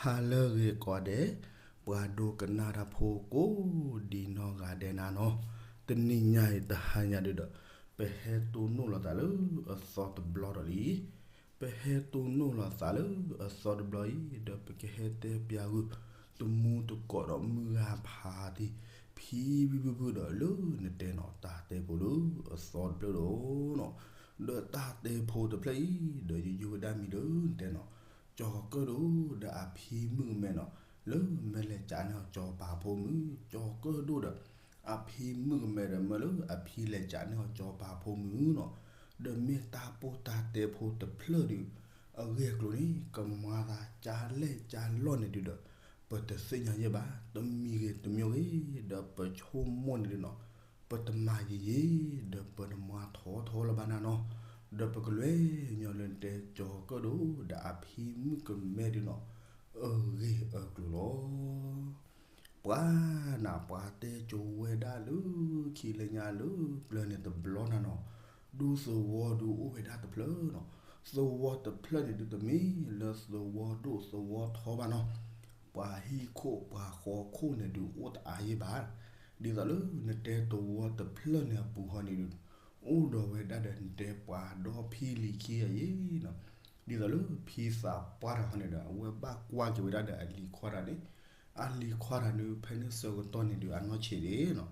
ဟါလၢအဂ့ၤကိးဂၤဒဲး, ပှၤဒိကနၣ်တၢ်ဖိကိးဒံနီၢ်ဂၤဒဲးနၤနီၤ, တနံၤညါအံၤတဟါညါဒုဒီး, ပဟဲတိၢ်နီၣ်လီၤသးလၢအသီတဘျီဒီးလံ. ပဟဲတိၢ်နီၣ်လီၤသးလၢအသီတဘျီအံၤ ဒီးပကဟဲတဲပၠးဂုာ် သမူသကိးဒီးမုၢ်ဂၤဖးတံၢ် ဖံဘုဘုဘုဒီးလၢနတဲနီၤ တၢ်တဲဖိလၢအသီတဖျၢၣ်ဒီးနီၤ, ဒီးတၢ်တဲဖိတဖျၢၣ်အံၤ ဒီးယယိဝဲဒၣ်မံၤလၢနတဲနီၤ ကၠီၤကၢၣ်ဒိၣ်ဒီးအဖံမုၣ်ကမဲနီၤ, လၢမ့ၢ်လဲၤကးန့ၢ်အီၤကၠီၤပၤဖိမုၣ်, ကၠီၤကၢၣ်ဒိၣ်ဒီး အဖံမုၣ်ကမဲဒီး မ့ၢ်လၢအဖံလဲၤကးန့ၢ်အီၤကၠီၤပၤဖိမုၣ်နီၤ, ဒီးမ့ၢ်တၢ်ပိၢ်တၢ်တဲဖိတဖျၢၣ်ဒီး အဂ့ၢ်အကျိၤန့ၣ် ကမၤသးကၢ်လဲၣ်ကၢ်လီၢ်န့ၣ်ဒုဒီး ပတသ့ၣ်ညါယဲၢ်ဘၣ်, တမံၤဂ့ၤတမံၤဂ့ၤ, ဒီးပဆိကမိၣ်န့ၣ်ဒုနီၤ, ပတမၤယံာ်ယံာ်, ဒီးပတမၤထီထီလၢၤဘၣ်နၤနီၤ, ဒီးပကလဲၤညီလၢနတဲကၠီၤကၢၣ်ဒိၣ်ဒီးအဖံမုၣ်ကမဲဒုနီၤ, အဂ့ၢ်အကျိၤလီၤ. ပှၤနၤ ပှၤတဲကၠိဝဲဒၣ်လၢခံလၢညါလၢပျၢၤန့ၣ်တဘျီနၤနီၤ, ဒူသဝီဒုအိၣ်ဝဲဒၣ်တဖျၢၣ်နီၤ, သဝီတဖျၢၣ်န့ၣ်ဒုတမ့ၢ်လၢသဝီဒိၣ်သဝီထီဘၣ်နီၤ, ပှၤဟံၣ်ခိၣ်ပှၤဃီခိၣ်န့ၣ်ဒုအိၣ်တအါယဲၢ်ဘၣ်, ဒ်သိးလၢနတဲသဝီတဖျၢၣ်န့ၣ်အပူၤဃီန့ၣ်ဒု အိၣ်ဒီးဝဲဒၣ်ဒီးနတဲပှၤဒီဖံလံၤခံဂၤယဲၢ်နီၤ, ဒ်သိးလၢဖံသးပှၢ်တဂၤန့ၣ်ဒီး အဝဲဘၣ်ကွၢ်က့ၤဝဲဒၣ်ဒီးအလံၤခွါတဂၤန့ၣ်, အလံၤခွါတဂၤန့ၣ် ဖဲန့ၣ်ဆၢကတီၢ်န့ၣ်ဒုးအနီၢ်ဆံးဒၣ်နီၤ,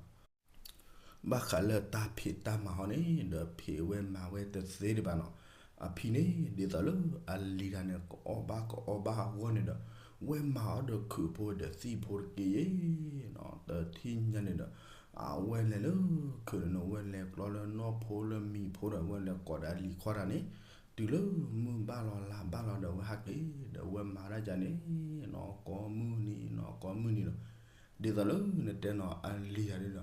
ဘၣ်ဃးလၢတၢ်ဖံးတၢ်မၤဟီန့ၣ်ဒီး ဖံးဝဲမၤဝဲတသ့ဒံးဘၣ်နီၤ, အဖံန့ၣ် ဒ်သိးလၢအလံၤတဂၤန့ၣ် ကအီၣ်ဘၣ်ကအီဘၣ်အဂီၢ်န့ၣ်ဒီး ဝဲမၤအီၣ်ဒီးခုးဖိဒီးသံၣ်ဖိတက့ၢ်ယဲၢ်နီၤ, တထံၣ်ညါန့ၣ်ဒီး အဝဲလဲၤလၢခုးန့ၣ်နီၤ, ဝဲလဲၤကျီလၢနီၢ်ဖိလၢမံၤဖိဒီး ဝဲလဲၤကိးဒီးအလံၤခွါတဂၤန့ၣ်, တုၤလၢမုၢ်ဘၣ်လီၤလါဘၣ်လီၤဒီး ဝဲဟးက့ၤဒီး ဝဲမၤဒၣ်ကန့ၣ်နီၤ ကိးမုၢ်နံၤနီၤ ကိးမုၢ်နံၤနီၤ, ဒ်သိးလၢနတဲနီၤ အလံၤတဂၤန့ၣ်ဒီး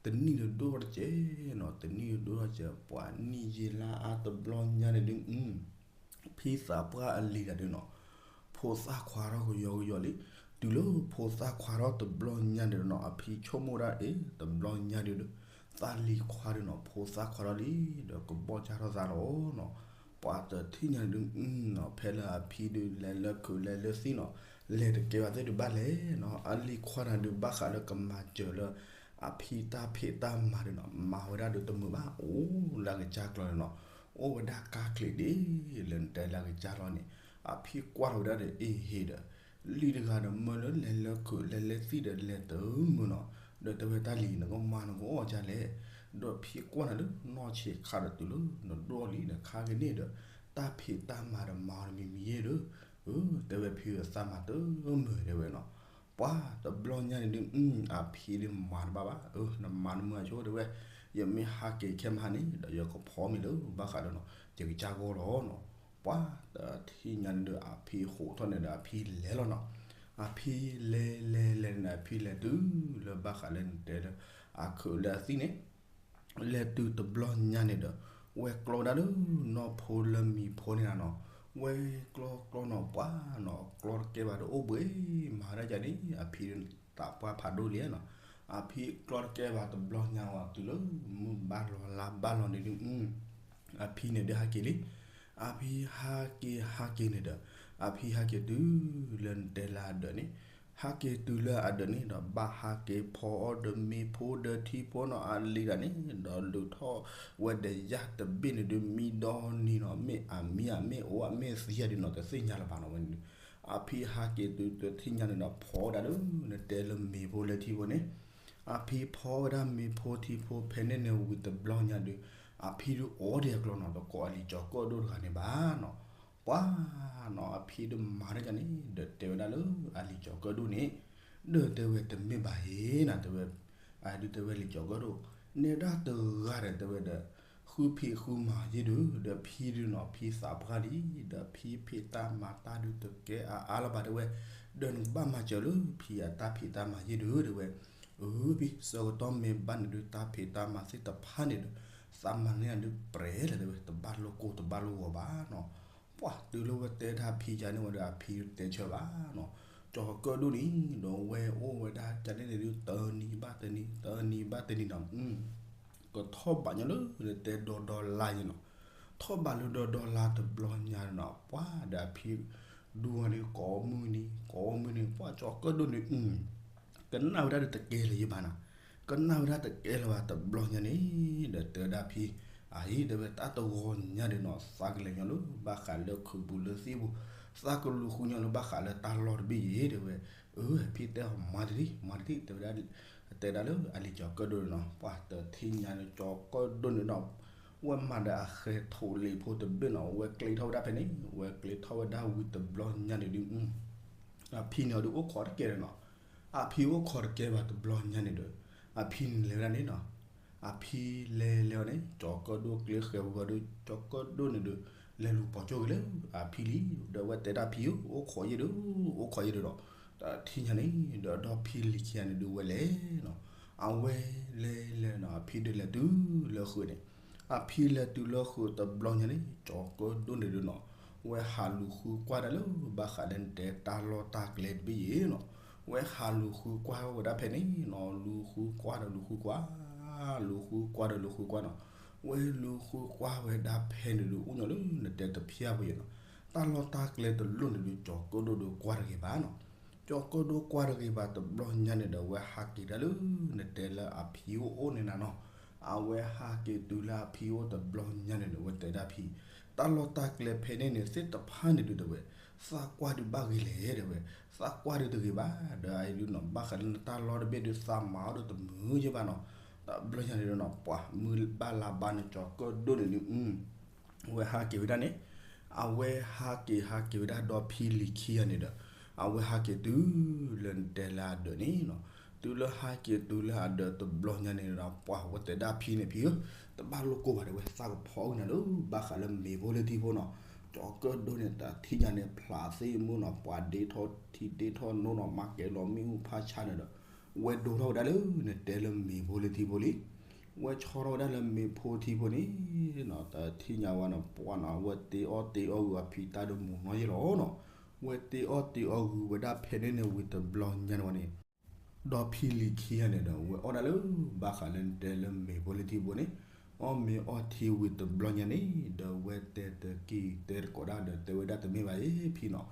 တနံၣ်ဒိၣ်ထီၣ်တစဲးနီၤ, တနံၣ်ဒိၣ်ထီၣ်စဲး ပှၤနံၣ်ယဲၢ်လါအါတဘျီညါန့ၣ်ဒု ဖံသးပှၢ်အလံၤတဂၤဒုနီၤ, ဖိသၣ်ခွါထီၣ်ကယီကယီလံ, တုၤလၢဖိသၣ်ခွါထီၣ်တဘျီညါန့ၣ်ဒီးနီၤ အဖံဆိကမိၣ်ဒၣ်အ့ၣ် တဘျီညါဒုဒီး သးလံၤခွါဒုနီၤ ဖိသၣ်ခွါထီၣ်လံ ဒီးကဘီၣ်ကၢ်ထီၣ်သးလီၤနီၤ, ပှၤတထံၣ်ညါဒုနီၤ ဖဲလၢအဖံဒုလဲၤလၢခုးလဲၤလၢသံၣ်နီၤ, လဲၤတကဲဘၣ်သ့ၣ်ဒုးဘၣ်လဲၣ်နီၤ, အလံၤခွါတဂၤဒုဘၣ်ဃးလၢကမၤစၢၤလၢ အဖံတၢ်ဖံးတၢ်မၤဒုနီၤ မၤဝဲဒၣ်ဒုတမုာ်ဘၣ် အိၣ်လၢအကစၢ်ကျီန့ၣ်နီၤ, အိၣ်ဝဲဒၣ်ကါချံးဒ်လၢနတဲလၢအကစၢ်လီၤန့ၣ်, အဖံကွၢ်ထီၣ်ဝဲဒၣ်ဒီးအ့ၣ်ဟ့ဒီး လံၤတဂၤဒီးမၢလၢလဲၤလၢခုးလဲၤလၢသံၣ်ဒီးလဲၤတမုာ်နီၤ, ဒီးတဲဝဲတၢ်လံၤနကမၤနကအီၣ်ကလဲၣ်, ဒီးဖံကွၢ်နၤလၢနီၢ်ဆံးခါဒီးတုၤလၢနဒိၣ်လံဒီးခါက့ၤန့ၣ်ဒီး တၢ်ဖံးတၢ်မၤဒီးမၤအီၤတမံၤမံၤယဲၢ်ဒီး, တဲဝဲဖံသးမၤတမုာ်တဲဝဲနီၤ, ပှၤတဘျီညါန့ၣ်ဒု အဖံဒုမၤတဘၣ်ဘၣ်, နမၤတမုာ်အဆိတဲဝဲ, ယမ့ၢ်ဟးက့ၤခဲမဟါန့ၣ်ဒီးယကဖီမ့ၤလၢဘၣ်ဃးဒီးနီၤ ယကစၢ်ဂီၢ်လီၤနီၤ, ပှၤတထံၣ်ညါန့ၣ်ဒီးအဖံဃိးထီၣ်န့ၣ်ဒီးအဖံလဲၤလီၤနီၤ, အဖံလဲၤလဲၤလဲၤန့ၣ် အဖံလဲၤတုၤလၢဘၣ်ဃးလၢနတဲလၢ အခုးလၢအသံၣ်န့ၣ် လဲၤတုၤတဘျီညါန့ၣ်ဒီး ဝဲကျီဝဲဒၣ်လၢနီၢ်ဖိလၢမံၤဖိန့ၣ်နီၤ, ဝဲကျီကျီနီၤ ပှၤနီၤ ကျီတကဲဘၣ်ဒီးအိၣ်ဘှံးမၤဝဲဒၣ်ကန့ၣ် အဖံသးပှၢ်ဖးဒိၣ်လံနီၤ, အဖံကျီတကဲဘၣ်တဘျီညါဝဲတုၤလၢမုၢ်ဘၣ်လီၤလါဘၣ်လီၤန့ၣ်ဒု အဖံန့ၣ်ဒုးဟးက့ၤလံ, အဖံဟးက့ၤဟးက့ၤန့ၣ်ဒီး အဖံဟးက့ၤတုၤလၢနတဲလၢအဒၢးန့ၣ်, ဟးက့ၤတုၤလၢအဒၢးန့ၣ်ဒီး ဘၣ်ဟးက့ၤဖီအီၣ်ဒီးမ့ၤဖိဒီးထံဖိနီၤ အလံၤတဂၤန့ၣ် ဒီးဒုးထီၣ်ဝဲဒီးယၢ်တဘ့ၣ်န့ၣ်ဒုး မံဒီနံၤနီၤ မ့ၢ်အမံၤဧါ မ့ၢ်အိၣ်ဧါ မ့ၢ်သံဧါဒုးနီၤ တသ့ၣ်ညါလၢၤဘၣ်နီၤ ဝဲန့ၣ်ဒုး အဖံဟးက့ၤတုၤတထံၣ်ညါန့ၣ်ဒီး ဖီဝဲဒၣ်လၢနတဲလၢမ့ၤဖိလၢထံဖိန့ၣ်, အဖံဖီဝဲဒၣ်မ့ၤဖိထံဖိဖဲန့ၣ်န့ၣ်ဝံၤတဘျီညါဒုး အဖံဒုးအီဒံးအကျီနီၤ တကိးအလံၤကၠီၤကၢၣ်ဒိၣ်တဂၤန့ၣ်ဘၣ်နီၤ, ပှၤနီၤ အဖံဒုးမၤတၢ်န့ၣ် ဒီးတဲဝဲဒၣ်လၢအလံၤကၠီၤကၢၣ်ဒိၣ်န့ၣ်, ဒီးတဲဝဲတမ့ၢ်ဘၣ်ဧါနီၤ တဲဝဲ, အဒုးတဲဝဲလံၤကၠီၤကၢၣ်ဒိၣ်, နဲဒၣ်တဂၤဒီးတဲဝဲဒီး ဃုဖံးဃုမၤယဲၢ်ဒုး ဒီးဖံဒုးနီၤ ဖံသးပှၢ်လံ, ဒီးဖံဖံးတၢ်မၤတၢ်ဒုးတကဲအါအါလၢၤဘၣ်တဲဝဲ, ဒီးနကဘၣ်မၤစၢၤလၢဖံအတၢ်ဖံးတၢ်မၤယဲၢ်ဒုးတဲဝဲ, အဖံဆၢကတီၢ်မ့ၢ်ဘၣ်န့ၣ်ဒုး တၢ်ဖံးတၢ်မၤသ့ၣ်တဖၣ်န့ၣ်ဒီး သးမၤန့ၢ်ဒုးပြဲလၢၤတဲဝဲ တဘၣ်လိာ်ကိၢ်တဘၣ်လိာ်ဂီၤဘၣ်နီၤ, ပှၤတုၤလၢဝဲတဲတၢ်ဖံယါန့ၣ်ဝဲဒီး အဖံတဲဆၢဘၣ်နီၤ, ကၠီၤကၢၣ်ဒိၣ်န့ၣ် ဒီးဝဲအိၣ်ဝဲဒၣ်ကန့ၣ်န့ၣ်ဒုး တနံၤဘၣ်တနံၤ တနံၤဘၣ်တနံၤနီၤ, ကထီၣ်ဘးညီလၢတဲဒီဒီလါယဲၢ်နီၤ, ထီၣ်ဘးလၢဒီဒီလါတဘျီညါနီၤ ပှၤဒီးအဖံဒူဝဲန့ၣ် ကိးမုၢ်နံၤ ကိး မုၢ်န့ၣ် ပှၤကၠီၤကၢၣ်ဒိၣ်န့ၣ် ကနၣ်ဝဲဒၣ်ဒီးတကဲလၢၤယဘၣ်နီၤ, ကနၣ်ဝဲဒၣ်တကဲလၢၤဘၣ်တဘျီညါန့ၣ် ဒီးတဲဝဲဒၣ်ဖံ, အအံၤ တဲဝဲတၢ်တဂီၤညါဒီးနီၤ သးကလဲၤညီလၢဘၣ်ဃးလၢခုးပူၤလၢသံၣ်ပူၤ, သးကလူၤဃုညီလၢဘၣ်ဃးလၢတၢ်လီၢ်တဘ့ၣ်ယဲ တဲဝဲ, အၢ ဖံတဲအီၤ မၤတဒံ မၤတဒံ တဲဝဲဒၣ်, တဲဒၣ်လၢအလံၤကၠီၤကၢၣ်ဒိၣ်န့ၣ်နီၤ, ပှၤတထံၣ်ညါန့ၣ် ကၠီၤကၢၣ်ဒိၣ်န့ၣ်နီၤ, ဝဲမၤဒီးအဃဲၤထိးလ့ၣ်ဖိတဘ့ၣ်နီၤ, ဝဲကျ့ထီၣ်ဝဲဒၣ်ဖဲန့ၣ် ဝဲကျ့ထီၣ်ဝဲဒၣ်ဝံၤတဘျီညါန့ၣ်ဒုး အဖံန့ၣ်အီၤဒုးအိၣ်ခိးတကဲဒီးနီၤ, အဖံအိၣ်ခိးတကဲဘၣ်တဘျီညါန့ၣ်ဒီး အဖံန့ၣ်လဲၤဝဲဒၣ်န့ၣ်နီၤ, အဖံလဲၤလဲၤအီၤန့ၣ် ကၠီၤကၢၣ်ဒိၣ်ကျ့ဃဲၤဝံၤအီၤဒီး ကၠီၤကၢၣ်ဒိၣ်န့ၣ်ဒီး လဲၤလူၤပိာ်ကၠိဂ့ၤလၢအဖံလံ, ဒီးဝဲတဲဒၣ်ဖံဧၢ အိၣ်ခိးယဲၢ်ဒီး အိၣ်ခိးယဲၢ်ဒီးနီၤ, တထံၣ်ညါန့ၣ် ဒီးဒီဖံလံၤခံဂၤန့ၣ်ဒုးဝဲလဲၤနီၤ, အဝဲလဲၤလဲၤနီၤ အဖံဒုးလဲၤတုၤလၢဃုာ်န့ၣ် အဖံလဲၤတုၤလၢဃုာ်တဘျီညါန့ၣ် ကၠီၤကၢၣ်ဒိၣ်န့ၣ်ဒုးနီၤ, ဝဲဟးလူၤဃုကွၢ်ဒၣ်လၢဘၣ်ဃးလၢနတဲတၢ်လီၢ်တၢ်ကျဲတဘ့ၣ်ယဲနီၤ, ဝဲဟးလူၤဃုကွၢ်ဝဲဒၣ်ဖဲန့ၣ်နီၤ, လူၤဃုကွၢ်ဒီးလူၤဃုကွၢ်, လူၤဃုကွၢ်ဒီးလူၤဃုကွၢ်နီၤ, ဝဲလူၤဃုကွၢ်ဝဲဒၣ်ဖဲန့ၣ်ဒုး အိၣ်ညီလၢနတဲတဖျၢၣ်ဖိယဲနီၤ, တၢ်လီၢ်တၢ်ကျဲတလိၣ်န့ၣ်ဒုး ကၠီၤကၢၣ်ဒိၣ်ဒုးကွၢ်တဂ့ၤဘၣ်နီၤ, ကၠီၤကၢၣ်ဒိၣ်ကွၢ်တဂ့ၤဘၣ်တဘျီညါန့ၣ်ဒီး ဝဲဟးက့ၤဒၣ်လၢနတဲလၢအဖံအိၣ်အိၣ်န့ၣ်နၤနီၤ, အဝဲဟးက့ၤတုၤလၢအဖံအိၣ်တဘျီညါန့ၣ်ဒီး ဝဲတဲဒၣ်ဖံ, တၢ်လီၢ်တၢ်ကျဲဖဲန့ၣ်န့ၣ် သ့ၣ်တဖၣ်န့ၣ်ဒုးတဲဝဲ, သးကွၢ်ဒုးဘၣ်ဂ့ၤလဲၣ်တဲဝဲ, သးကွၢ်ဒုးတဂ့ၤဘၣ်, ဒီးအအံၤဒုးနီၤ ဘၣ်ဃးလၢနတၢ်လီၢ်တဘ့ၣ်ဒုး သးမၤအီၤဒီးတမုာ်ယဲဘၣ်နီၤ, တဘျီညါန့ၣ်ဒီးနီၤ ပှၤမုၢ်ဘၣ်လါဘါန့ၣ် ကၠီၤကၢၣ်ဒိၣ်န့ၣ်ဒုး ဝဲဟးက့ၤဝဲဒၣ်န့ၣ်, အဝဲဟးက့ၤဟးက့ၤဝဲဒၣ်ဒီဖံလံၤခံဂၤန့ၣ်ဒီး, အဝဲဟးက့ၤတုၤလၢနတဲလၢအဒၢးန့ၣ်နီၤ, တုၤလၢဟးက့ၤတုၤလၢအဒၢးတဘျီညါန့ၣ်ဒီး ပှၤဝဲတဲဒၣ်ဖံန့ၣ် ဖံဧၢ, တဘၣ်လိၣ်ကိၢ်ဘၣ်တဲဝဲ, သးကဖီအီၣ်နၤလၢဘၣ်ဃးလၢမ့ၤဖိလၢထံဖိနီၤ, ကၠီၤကၢၣ်ဒိၣ်န့ၣ် တထံၣ်ညါန့ၣ် ဖျးသ့ၣ်မုၢ်နီၤ, ပှၤဒ့ထီၣ်ထံဒ့ထီၣ်နိနီၤ, မၤကဲၤလီၤမ့ၣ်အူဖးဆါန့ၣ်ဒီး, ဝဲဒိထီၣ်ဝဲဒၣ်လၢနတဲလၢမ့ၤဖိလၢထံဖိလံ ဝဲဆီထီၣ်ဝဲဒၣ်လၢမ့ၤဖိထံဖိန့ၣ်နီၤ, တထံၣ်ညါဝဲနီၤ ပှၤနီၤ ဝဲတ့အီၣ်တ့အီဂုာ်အဖံတၢ်ဒီးမူၤနီၢ်ယဲလီၤနီၤ, ဝဲတ့အီၣ်တ့အီဂုာ်ဝဲဒၣ်ဖဲန့ၣ်န့ၣ်ဝံၤတဘျီညါန့ၣ်ဝဲန့ၣ်, ဒီဖံလံၤခံဂၤန့ၣ်ဒီး ဝဲအီၣ်ဒၣ်လၢဘၣ်ဃးလၢနတဲလၢမ့ၤဖိလၢထံဖိန့ၣ်, အီၣ်မ့ၤအီထံဝံၤတဘျီညါန့ၣ် ဒီးဝဲတဲတကံၢ်တဲတကိးဒၣ်ဒီး တဲဝဲဒၣ်တမ့ၢ်ဘၣ်အံၤဖံနီၤ,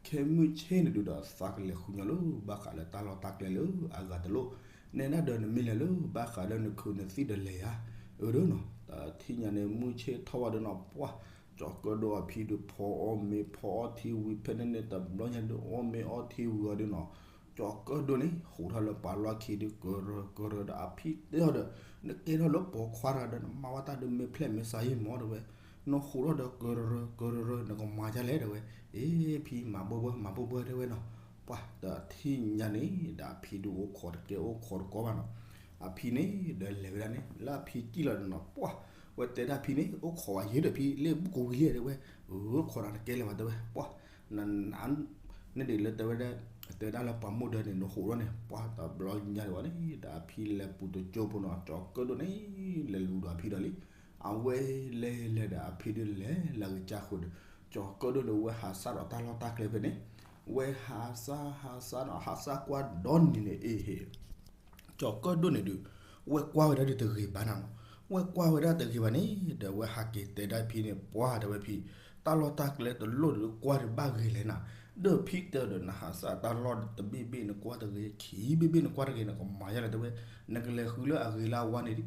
ခဲမုၢ်ဆ့ၣ်န့ၣ်ဒုးဒီး သးကလဲၤဃုညီလၢဘၣ်ဃးလၢတၢ်လီၢ်တၢ်ကျဲလၢအဂၤတလိၣ်, နဲဒၣ်ဒီးနမ့ၢ်လဲၤလၢဘၣ်ဃးလၢနခုးနသံၣ်ဒီးလဲၤယါ, အၢဒၣ်နီၤ, တထံၣ်ညါန့ၣ် မုၢ်ဆ့ၣ်ထီၣ်ဝဲဒီးနီၤ ပှၤ ကၠီၤကၢၣ်ဒိၣ်အဖံဒုးဖီအီၣ်မ့ၤဖီအီထံဝံၤဖဲန့ၣ်န့ၣ် တဘျီညါဒုး အီၣ်မ့ၤအီထံဝံၤအီၤဒုးနီၤ, ကၠီၤကၢၣ်ဒိၣ်န့ၣ် ဟူးထီၣ်လၢပှၤလီၢ်ခံဒုး ကရၢကရၢဒီးအဖံတဲအီၤဒီး, နကဲထီၣ်လၢပိာ်ခွါတဂၤဒီး နမၤဝဲတၢ်ဒုးမ့ၢ်ဖျဲၣ်မ့ၢ်စးယံာ်မီၢ်တဲဝဲ, နဟူးထီၣ်ဒီးကရၢကရၢ နကမၤဒ်လဲၣ်တဲဝဲ, အ့ ဖံမၤဘၢဘၢ မၤဘၢဘၢတဲဝဲနီၤ, ပှၤတထံၣ်ညါန့ၣ် ဒီးအဖံဒုးအိၣ်ခိးတကဲအိၣ်ခိးတကီဘၣ်နီၤ, အဖံန့ၣ်ဒီးလဲၤဝဲဒၣ်န့ၣ် လၢအဖံစံၣ်လီၤဒီးနီၤ ပှၤ ဝဲတဲဒၣ်ဖံန့ၣ် အိၣ်ခိးဝဲယဲဒီးဖံ လၢဘူၣ်ကဝံၤလံတဲဝဲ, အိၣ်ခိးနၤတကဲလၢၤဘၣ်တဲဝဲ ပှၤ နန န့ၣ်ဒ်လၢတဲဝဲဒၣ်, တဲဒၣ်လၢပှၤမိၢ်ဒၢန့ၣ် နဟူးထီၣ်န့ၣ် ပှၤတဘျီညါဒံးဘၣ်န့ၣ် ဒီးအဖံလဲၤပူၤတကၠိဖိနီၤ ကၠီၤကၢၣ်ဒိၣ်န့ၣ် လဲၤလူၤဒီးအဖံဒီးလံ, အဝဲလဲၤလဲၤဒီးအဖံဒုးလဲၤလၢအကစၢ်ဃုာ်ဒီး, ကၠီၤကၢၣ်ဒိၣ်န့ၣ် ဝဲဟးစၢ်ဒီးတၢ်လီၢ်တၢ်ကျဲဖဲန့ၣ်, ဝဲဟးစၢ်ဟးစၢ်နီၤ ဟးစၢ်ကွၢ်ဒီနံၤန့ၣ် အ့ဟ့ၣ် ကၠီၤကၢၣ်ဒိၣ်န့ၣ်ဒုး, ဝဲကွၢ်ဝဲဒၣ်ဒုးတဂ့ၤဘၣ်နၤနီၤ, ဝဲကွၢ်ဝဲဒၣ်တဂ့ၤဘၣ်န့ၣ် ဒီးဝဲဟးက့ၤတဲဒၣ်ဖံန့ၣ် ပှၤတဲဝဲဖံ, တၢ်လီၢ်တၢ်ကျဲတလိၣ်ဒုးကွၢ်ဒုးဘၣ်ဂ့ၤလဲၣ်နၤ, ဒီးဖံတဲဒီးနဟးစၢ်တၢ်လီၢ်တဘ့ၣ်ဘ့ၣ်နကွၢ်တဂ့ၤ ခံဘ့ၣ်ဘ့ၣ်နကွၢ်တဂ့ၤ နကမၤယါလဲၣ်တဲဝဲ, နကလဲၤဃုလၢအဂ့ၤလၢအဝါန့ၣ်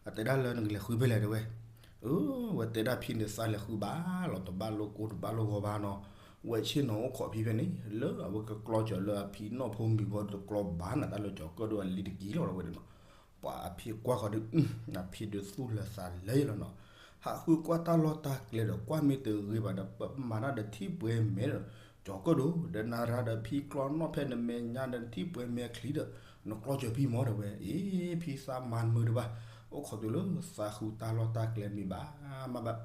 အတဲဒၣ်လၢနကလဲၤဃုဖဲလဲၣ်တဲဝဲ, အၢ ဝဲတဲဒၣ်ဖံန့ၣ်သးလဲၤဃုဘၣ်လီၤ တဘၣ်လိၣ်ကိၢ်တဘၣ်လိၣ်ဂီၤဘၣ်နီၤ, ဝဲဆ့ၣ်နီၤအိၣ်ခိးဖံဖဲန့ၣ် လၢအဝဲကကျီစၢၤလၢအဖံနီၢ်ဖိမံၤဖိတကျီဘၣ်နၤ တၢ်လၢကၠီၤကၢၣ်ဒိၣ်အလံတကံလီၤဝဲဒၣ်နီၤ, ပှၤအဖံကွၢ်ဃီၤဒုး, အဖံဒုးသူၣ်လၢာ်သးလၢာ်လီၤနီၤ, ဟးဃုကွၢ်တၢ်လီၢ်တၢ်ကျဲဒီး ကွၢ်မ့ၢ်တဂ့ၤဘၣ်ဒီး ပမၤတၢ်ဒီးထံၣ်ပှဲၤမဲာ်ဒီး ကၠီၤကၢၣ်ဒိၣ် ဒီးနၤရၤဒီးဖံကျီနီၣ်ဖဲနမဲာ်ညါဒီးထံၣ်ပှဲၤမဲာ်ချံဒီး နကျီစၢၤဖံမီၢ်တဲဝဲ, အ့ ဖံသးမၤမုာ်တဘၣ်, အိၣ်ခိးတုၤလၢသးဃုတၢ်လီၢ်တၢ်ကျဲမ့ၢ်ဘၣ်မးဘၣ်,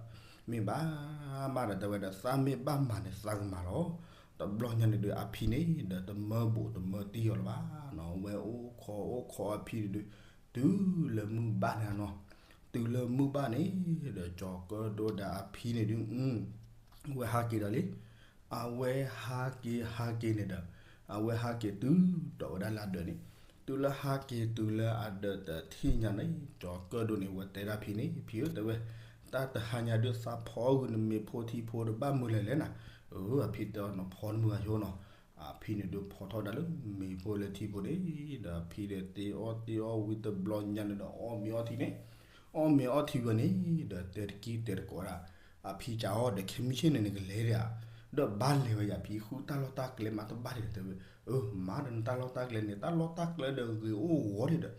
မ့ၢ်ဘၣ်မးဒီးတဲဝဲဒီး သးမ့ၢ်ဘၣ်မၤန့ၣ်သးကမၤလီၤ, တဘျီညါန့ၣ်ဒုးအဖံန့ၣ် ဒီးတမၢဘူးတမၢတံၢ်အီၤလၢၤဘၣ်နီၤ, ဝဲအိၣ်ခိးအိၣ်ခိးအဖံဒုး တုၤလၢမုၢ်ဘၣ်န့ၣ်နီၤ, တုၤလၢမုၢ်ဘၣ်န့ၣ် ဒီးကၠီၤကၢၣ်ဒိၣ်ဒီးအဖံန့ၣ်ဒုး ဝဲဟးက့ၤဒီးလံ, အဝဲဟးက့ၤဟးက့ၤန့ၣ်ဒီး အဝဲဟးက့ၤတုၤဒီးဝဲဒၣ်လၢအဒၢးန့ၣ်, တုၤလၢဟးက့ၤတုၤလၢအဒၢးတထံၣ်ညါန့ၣ် ကၠီၤကၢၣ်ဒိၣ်န့ၣ် ဝဲတဲဒၣ်ဖံန့ၣ် ဖံဧၢ တဲဝဲ, တၢ်တဟါညါဒုးသးဖီအီၣ်ဂုာ်နမ့ၤဖိထံဖိတဘၣ်မုာ်လဲၣ်လဲၣ်နၤ, အၢ အဖံတဲအီၤ နဖီနမုာ်အယိနီၤ, အဖံန့ၣ်ဒုးဖီထီၣ်ဒၣ်လၢမ့ၤဖိလၢထံဖိန့ၣ်, ဒီးအဖံဒီးတ့အီၣ်တ့အီၣ်ဝံၤတဘျီညါန့ၣ်ဒီး အီၣ်မ့ၤအီထံန့ၣ်, အီၣ်မ့ၤအီထံဝဲန့ၣ် ဒီးတဲတကံတဲတကိးဒၣ်, အဖံကးအီၤဒီး ခဲမုၢ်ဆ့ၣ်န့ၣ်နကလဲၤဒၣ်ဧါ, ဒီးဘၣ်လဲၤဝဲယၤဖံ ဃုတၢ်လီၢ်တၢ်ကျဲမးတဘၣ်ဒံးဒီးတဲဝဲ, အၢ မၤဒီးနတၢ်လီၢ်တၢ်ကျဲန့ၣ် တၢ်လီၢ်တၢ်ကျဲဒီးဂ့ၤအိၣ်ဂီၤဒံးဒီး,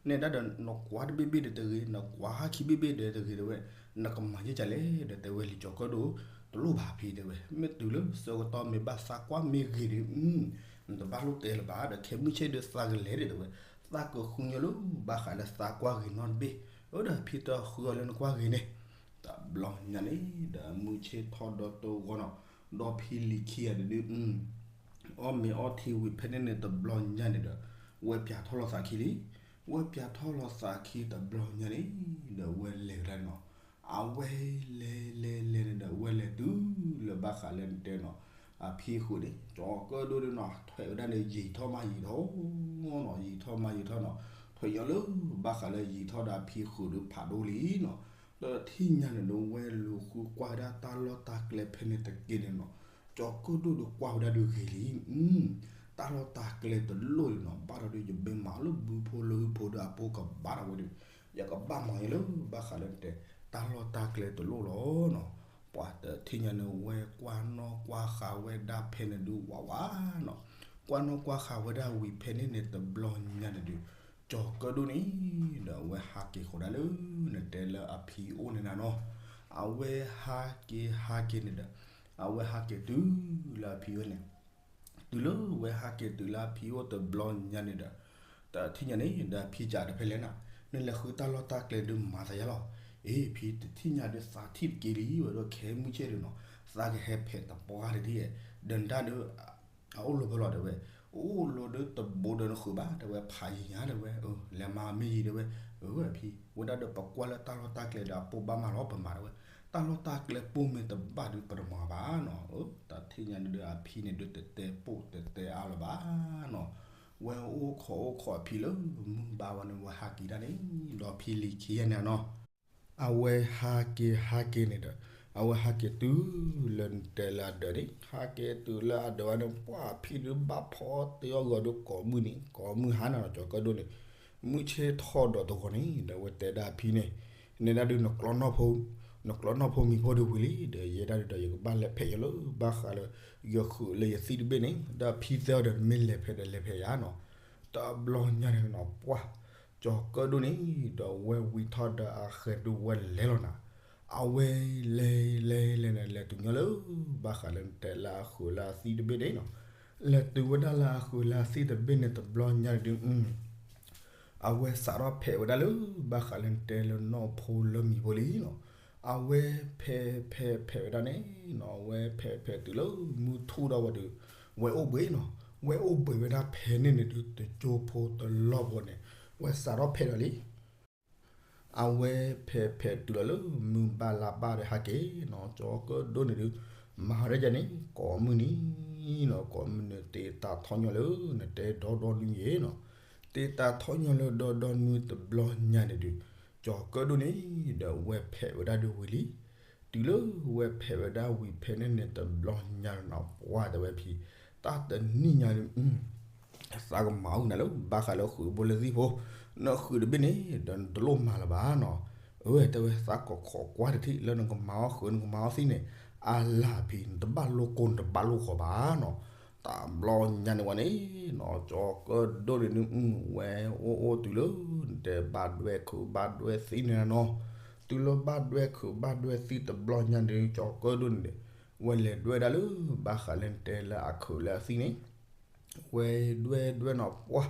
နဲဒၣ်ဒီးနကွၢ်တဘ့ၣ်ဘ့ၣ်ဒီးတဂ့ၤ, နကွၢ်ဟးခံဘ့ၣ်ဘ့ၣ်ဒီးတဂ့ၤတဲဝဲ, နကမၤယဲၢ်ကလဲၣ်ဒီးတဲဝဲလံ ကၠီၤကၢၣ်ဒိၣ်, တလိၣ်ဘၣ်ဖံတဲဝဲ, မ့ၢ်တုၤလၢဆၢကတီၢ်မ့ၢ်ဘၣ်သးကွၢ်မ့ၢ်ဂ့ၤဒီး, နတဘၣ်လိၣ်တဲလၢၤဘၣ်ဒီး ခဲမုၢ်ဆ့ၣ်ဒုးသးကလဲၤဒံးတဲဝဲ, သးကဃုညီလၢဘၣ်ဃးလၢသးကွၢ်ဂ့ၤနီတဘ့ၣ်, အၢဒီးဖံတဃုအီၤလၢနကွၢ်ဂ့ၤန့ၣ်, တဘျီညါန့ၣ် ဒီးမုၢ်ဆ့ၣ်ထီၣ်ဒီးတဂီၤနီၤ, ဒီးဖံလံၤခံဂၤတဒု အီၣ်မ့ၤအီထံဝံၤဖဲန့ၣ်န့ၣ်တဘျီညါန့ၣ်ဒီး, ဝဲပၠးထီၣ်လီၤသးခံလံ, ဝဲပၠးထီၣ်လီၤသးခံတဘျီညါန့ၣ်, ဒီးဝဲလဲၤဝဲဒၣ်န့ၣ်နီၤ, အဝဲလဲၤလဲၤလဲၤန့ၣ်ဒီး ဝဲလဲၤတုၤလၢဘၣ်ဃးလၢနတဲနီၤ, အဖံဃုာ်န့ၣ် ကၠီၤကၢၣ်ဒိၣ်ဒုးနီၤ ထွဲးဝဲဒၣ်န့ၣ် ယံာ်ထီၣ်မးယံာ်ထီၣ်နီၤ, ယံာ်ထီၣ်မးယံာ်ထီၣ်နီၤ, ထွဲးညီလၢဘၣ်ဃးလၢယံာ်ထီၣ်ဒီးအဖံဃုာ်ဒုးဖးဒိၣ်လံနီၤ, ဒီးထံၣ်ညါန့ၣ်ဒီးဝဲလူၤဃုကွၢ်ဝဲဒၣ်တၢ်လီၢ်တၢ်ကျဲဖဲန့ၣ်တက့ၢ်န့ၣ်နီၤ, ကၠီၤကၢၣ်ဒိၣ်ဒုးကွၢ်ဝဲဒၣ်ဒုးဂ့ၤလံ, တၢ်လီၢ်တၢ်ကျဲတလိၣ်လံနီၤ, ဘၣ်ဒီးဒုးယဘၣ်မၤလၢဘုဖိလၢဟုဖိဒီးအဖိကဘၣ်ဒီးဝဲဒီး, ယကဘၣ်မၤယဲလၢဘၣ်ဃးလၢနတဲ, တၢ်လီၢ်တၢ်ကျဲတလိၣ်လီၤနီၤ, ပှၤတထံၣ်ညါန့ၣ်ဝဲကွၢ်နီၣ်ကွၢ်ဃာ်ဝဲဒၣ်ဖဲန့ၣ်ဒုးဝးဝးနီၤ, ကွၢ်နီၣ်ကွၢ်ဃာ်ဝဲဒၣ်ဝံၤဖဲန့ၣ်န့ၣ်တဘျီညါန့ၣ်ဒုး, ကၠီၤကၢၣ်ဒိၣ်န့ၣ် ဒီးအဝဲဟးက့ၤဃီၤဒၣ်လၢနတဲလၢအဖံအိၣ်န့ၣ်နၤနီၤ, အဝဲဟးက့ၤဟးက့ၤန့ၣ်ဒီး, အဝဲဟးက့ၤတုၤလၢအဖံဝဲန့ၣ် တုၤလၢဝဲဟးက့ၤတုၤလၢအဖံအိၣ်တဘျီညါန့ၣ်ဒီး, တထံၣ်ညါန့ၣ်ဒီးအဖံကးဒီးဖဲလဲၣ်နီၤ, နလဲၤဃုတၢ်လီၢ်တၢ်ကျဲဒုးမၤသးယါလီၤ, အ့ ဖံတထံၣ်ညါဒုးသးထံၣ်တက့ၢ်လံဝဲဒီး ခဲမုၢ်ဆ့ၣ်ဒုးနီၤ, သးကဟဲဖဲးတပှၢ်တထံၣ်, ဒီးနတၢ်ဒုး အအိၣ်လီၤဖဲလီၤတဲဝဲ, အိၣ်လီၤဒီးတဘိဒီးနဃုာ်ဘၣ်တဲဝဲ ဖးယံၤညါတဲဝဲ, လဲၤမၤမ့ၢ်ယံၤတဲဝဲ, အဖံ ဝဲဒၣ်ဒီးပကွၢ်လၢတၢ်လီၢ်တၢ်ကျဲဒီးအပိၢ်ဘၣ်မးလီၤပမၤတဲဝဲ, တၢ်လီၢ်တၢ်ကျဲပိၢ်မ့ၢ်တဘၣ်ဒုးပတမၤဘၣ်နီၤ, တထံၣ်ညါဒုးအဖံန့ၣ်ဒုးတတဲပိၢ်တတဲအါလၢၤဘၣ်နီၤ, ဝဲအိၣ်ခိးအိၣ်ခိးအဖံလၢမုၢ်ဘါဝဲန့ၣ် ဝဲဟးက့ၤဒၣ်န့ၣ်, ဒီးဖံလံၤခံဂၤန့ၣ်နီၤ အဝဲဟးက့ၤဟးက့ၤန့ၣ်ဒီး, အဝဲဟးက့ၤတုၤလၢနတဲလၢအဒၢးန့ၣ်, ဟးက့ၤတုၤလၢအဒၢးဝဲန့ၣ် ပှၢ်ဖံဒုးဘၣ်ဖီတ့အီၣ်ဂီၤဒုးကိးမုၢ်န့ၣ် ကိးမုၢ်ဟါနၤနီၤ ကၠီၤကၢၣ်ဒိၣ်န့ၣ်, မုၢ်ဆ့ၣ်ထီၣ်ဒီးတဂီၤန့ၣ် ဒီးဝဲတဲဒၣ်အဖံန့ၣ်, နဲဒၣ်ဒုးနကျီနီၢ်ဖိ, နကျီနီၢ်ဖိမံၤဖိဒုးဝံၤလံ, ဒီးယဲဒၣ်ဒုးဒီးယကဘၣ်လဲၤဖဲးယလၢဘၣ်ဃးလၢ ယဃုာ်လၢယသံၣ်တဘ့ၣ်န့ၣ်, ဒီးဖံတဲအီၤဒီးနမ့ၢ်လဲၤဖဲးဒီးလဲၤဖဲးယၤနီၤ, တဘျီညါန့ၣ်နီၤ ပှၢ် ကၠီၤကၢၣ်ဒိၣ်န့ၣ် ဒီးဝဲဝံၤထီၣ်ဒီးအဃဲၤဒုးဝဲလဲၤလီၤနၤ, အဝဲလဲၤလဲၤလဲၤန့ၣ် လဲၤတုၤညီလၢ ဘၣ်ဃးလၢနတဲလၢအဃုာ်လၢအသံၣ်တဘ့ၣ်န့ၣ်နီၤ, လဲၤတုၤဝဲဒၣ်လၢအဃုာ်လၢအသံၣ်တဘ့ၣ်န့ၣ်တဘျီညါန့ၣ်ဒုး အဝဲစးထီၣ်ဖဲးဝဲဒၣ်လၢ ဘၣ်ဃးလၢနတဲလၢနီၢ်ဖိလၢမံၤဖိလံနီၤ, အဝဲဖဲးဖဲးဖဲးဝဲဒၣ်န့ၣ်နီၤ အဝဲဖဲးဖဲးတုၤလၢမုၢ်ထူၣ်ဒီးဝဲဒီး ဝဲအိၣ်ဘှံးနီၤ, ဝဲအိၣ်ဘှံးဝဲဒၣ်ဖဲန့ၣ်န့ၣ်ဒုး တကၠိဖိတလီၢ်ဖိန့ၣ် ဝဲစးထီၣ်ဖဲးဒီးလံ အဝဲဖဲးဖဲးတုၤလီၤလၢမုၢ်ဘၣ်လါဘၣ်ဒီးဟဲက့ၤနီၤ, ကၠီၤကၢၣ်ဒိၣ်န့ၣ်ဒုး မၤဒ်န့ၣ် ကိးမုၢ်နံၤနီၤ, ကိးမုၢ်နံၤတ့တၢ်ထီၣ်ညီလၢနတဲဒီဒီနွံယဲနီၤ, တ့တၢ်ထီၣ်ညီလၢဒီဒီနွံတဘျီညါန့ၣ်ဒုး ကၠီၤကၢၣ်ဒိၣ်န့ၣ် ဒီးဝဲဖဲးဝဲဒၣ်ဒုးဝံၤလံ, တုၤလၢဝဲဖဲးဝဲဒၣ်ဝံၤဖဲန့ၣ်န့ၣ်တဘျီညါနီၤ ပှၢ်တဲဝဲဖံ, တၢ်တနံၣ်ညါန့ၣ် သးကမၤအုၣ်နၤလၢ ဘၣ်ဃးလၢဃုာ်ဘိလၢသံၣ်ဖိ, နဃုာ်တဘ့ၣ်န့ၣ် ဒီးနတလိၣ်မၤလၢၤဘၣ်နီၤ, အဝဲတဲဝဲသးကခိးကွၢ်တထံၣ်လၢနကမၤအီၣ်ဃုာ်နကမၤအီၣ်သံၣ်န့ၣ်, အလၢ်ဖံ နတဘၣ်လိၣ်ကိၢ်နတဘၣ်လိၣ်ဃီဘၣ်နီၤ, တဘျီညါန့ၣ်ဝဲန့ၣ်နီၤ ကၠီၤကၢၣ်ဒိၣ်န့ၣ်ဒုး ဝဲအိၣ်အိၣ်တုၤလၢ နတဲဘၣ်ဒွဲၣ်ခုးဘၣ်ဒွဲၣ်သံၣ်န့ၣ်နီၤ, တုၤလၢဘၣ်ဒွဲၣ်ခုးဘၣ်ဒွဲၣ်သံၣ်တဘျီညါန့ၣ်ဒုး ကၠီၤကၢၣ်ဒိၣ်န့ၣ်ဒီး ဝဲလဲၤဒွဲၣ်ဒၣ်လၢ ဘၣ်ဃးလၢနတဲလၢအခုးလၢအသံၣ်န့ၣ် ဝဲဒွဲၣ်ဒွဲၣ်နီၤ ပှၢ်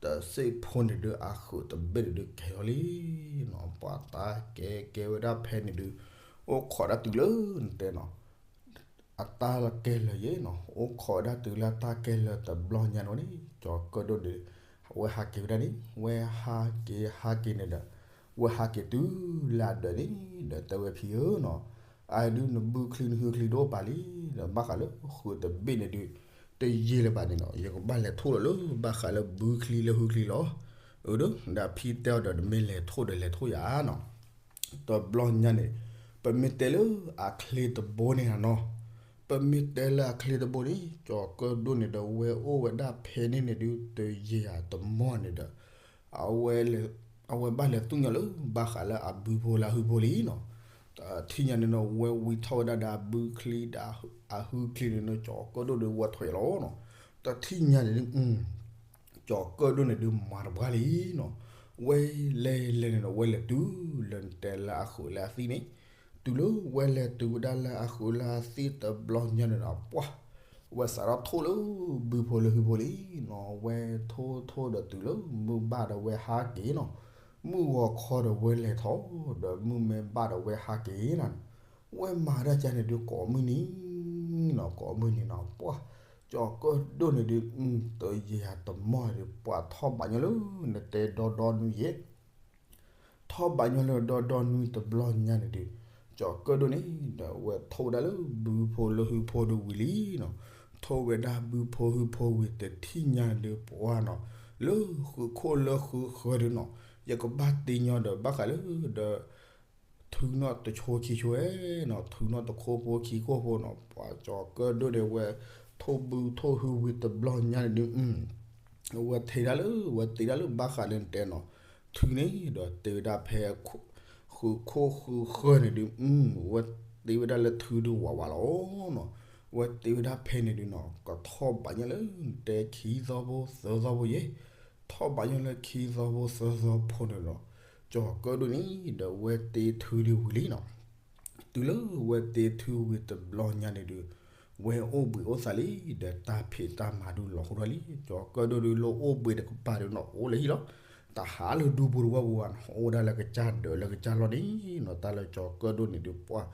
တစ့ၢ်ဖိန့ၣ်ဒုး အဃုာ်တဘ့ၣ်န့ၣ်ဒုးကဲၤလီၤလံနီၤ, ပှၢ်တၢ်ကဲကဲဝဲဒၣ်ဖဲန့ၣ်ဒုး အိၣ်ခိးဒၣ်တုၤလၢနတဲနီၤ အတၢ်ကဲလၢာ်ယဲနီၤ, အိၣ်ခိးဝဲဒၣ်တုၤလၢတၢ်ကဲလၢာ်တဘျီညါန့ၣ်ဝဲန့ၣ် ကၠီၤကၢၣ်ဒိၣ်န့ၣ် ဝဲဟးက့ၤဝဲဒၣ်န့ၣ် ဝဲဟးက့ၤဟးက့ၤန့ၣ်ဒီး ဝဲဟးက့ၤတုၤလၢအဒၢးန့ၣ် ဒီးတဲဝဲဖံဧၢနီၤ, အဒုးနဘုချံနဟုချံတအိၣ်ပာ်လံ, ဒီးဘၣ်ဃးလၢဃုာ်တဘ့ၣ်န့ၣ်ဒုး တယံာ်လၢၤဘၣ်န့ၣ်နီၤ ယကဘၣ်လဲၤထိၣ်လီၤလၢ ဘၣ်ဃးလၢဘုချံလၢဟုချံလီၤ, အၢ ဒီးဖံတဲအီၤဒီး နမ့ၢ်လဲၤထိၣ်ဒီးလဲၤထိၣ်ယၤနီၤ တဘျီညါန့ၣ် ပမ့ၢ်တဲလၢအချ့တဘိန့ၣ်နီၤ, ပ မ့ၢ်တဲလၢအချ့တဘိန့ၣ် ကၠီၤကၢၣ်ဒိၣ်န့ၣ်ဒီး ဝဲအိၣ်ဝဲဒၣ်ဖဲန့ၣ်န့ၣ်ဒုး တယံာ်အတမီၢ်န့ၣ်ဒီး အဝဲ အဝဲဘၣ်လဲၤသူၣ်ညါလၢဘၣ်ဃးလၢအဘုဖိလၢအဟုဖိလံနီၤ. တထံၣ်ညါန့ၣ်နီၤ ဝဲဝံထီၣ်ဝဲဒၣ်ဒီးအဘုချံဒီးအဟုချံန့ၣ်နီၤ ကၠီၤကၢၣ်ဒိၣ်ဒီးဝဲထွဲလီၤနီၤ. တထံၣ်ညါန့ၣ် ကၠီၤကၢၣ်ဒိၣ်န့ၣ်ဒုးမၤတပှၢ်လံနီၤ. ဝဲလဲၤလဲၤန့ၣ်ဒီး ဝဲလဲၤတုၤလၢနတဲလၢအဃုာ်လၢအသံၣ်န့ၣ်, တုၤလၢဝဲလဲၤတုၤဝဲဒၣ်လၢအဃုာ်လၢအသံၣ်တဘျီညါန့ၣ်ဒီး ပှၢ် ဝဲစးထီၣ်ထိၣ်လၢဘုဖိလၢဟုဖိလံနီၤ. ဝဲထိၣ်ထိၣ်ဒီးတုၤလၢမုၢ်ဘၣ်ဒီးဝဲဟးက့ၤနီၤ. မုၢ်ဂီၤခီဒီးဝဲလဲၤထီၣ် ဒီးမုၢ်မ့ၢ်ဘၣ်ဒီးဝဲဟးက့ၤနီၤ. ဝဲမၤဒၣ်ကန့ၣ်ဒုးကိးမုၢ်နံၤနီၤ ကိးမုၢ်နံၤနီၤ ပှၢ် ကၠီၤကၢၣ်ဒိၣ်န့ၣ်ဒုး တယံာ်အတမီၢ်ဒုး ပှၢ်ထီၣ်ဘးညီလၢနတဲဒီဒီနွံယဲၢ် ထီၣ်ဘးညီလၢဒီဒီနွံတဘျီညါန့ၣ်ဒုး ကၠီၤကၢၣ်ဒိၣ်န့ၣ်ဒီး ဝဲထိၣ်ဝဲဒၣ်လၢဘုဖိလၢဟုဖိဒုးဝံၤလံနီၤ. ထိၣ်ဝဲဒၣ်ဘုဖိဟုဖိဝံၤတထံၣ်ညါဒုး ပှၢ်နီၤ လၢဃုာ်ခိၣ်လၢဃုာ်ဃၢၤဒုးနီၤ ယကဘၣ်တ့ညီဒီး ဘၣ်ဃးလၢဒီး ထုးနီၣ်တဆိခံဆိနီၤ ထုးနီၣ်တခိၣ်ဖိခံခိၣ်ဖိနီၤ ပှၤကၠီၤကၢၣ်ဒိၣ်န့ၣ် ဝဲထိၣ်ဘုထိၣ်ဟုဝံၤတဘျီညါန့ၣ်ဒုး ဝဲထဲဒၣ်လၢ ဝဲတ့ဒၣ်လၢဘၣ်ဃးလၢနတဲနီၤ ထုးန့ၣ်ဒီးတ့ဝဲဒၣ်ဖဲ ဃုာ်ခိၣ်ဃုာ်ဃၢၤန့ၣ်ဒုး ဝဲတ့ဝဲဒၣ်လၢထုးဒုးဝးဝးလီၤနီၤ. ဝဲတ့ဝဲဒၣ်ဖဲန့ၣ်ဒုးနီၤ ကထီၣ်ဘးညီလၢနတဲခံသီဖိသၢသီဖိယဲၢ် ထီၣ်ဘးညီလၢခံသီဖိသၢသီဖိန့ၣ်ဒီး ကၠီၤကၢၣ်ဒိၣ်န့ၣ်ဒီး ဝဲတ့ထုးဒုးဝံၤလံနီၤ. တုၤလၢဝဲတ့ထုးဝံၤတဘျီညါန့ၣ်ဒုး ဝဲအိၣ်ဘှံးအိၣ်သါလံ ဒီးတၢ်ဖံးတၢ်မၤဒုးလီၤဟိထီၣ်လံ ကၠီၤကၢၣ်ဒိၣ်ဒုးလၢအိၣ်ဘှံးတကပၤဒုးနီၤ အိၣ်လၢဟံၣ်လီၤ. တဟးလၢဒူပူၤတဝီပူၤဘၣ်နီၤ အိၣ်ဒၣ်လၢကစၢ်ဒၢးလၢကစၢ်လီၢ်န့ၣ်နီၤ တၢ်လၢကၠီၤကၢၣ်ဒိၣ်န့ၣ်ဒုး ပှၢ်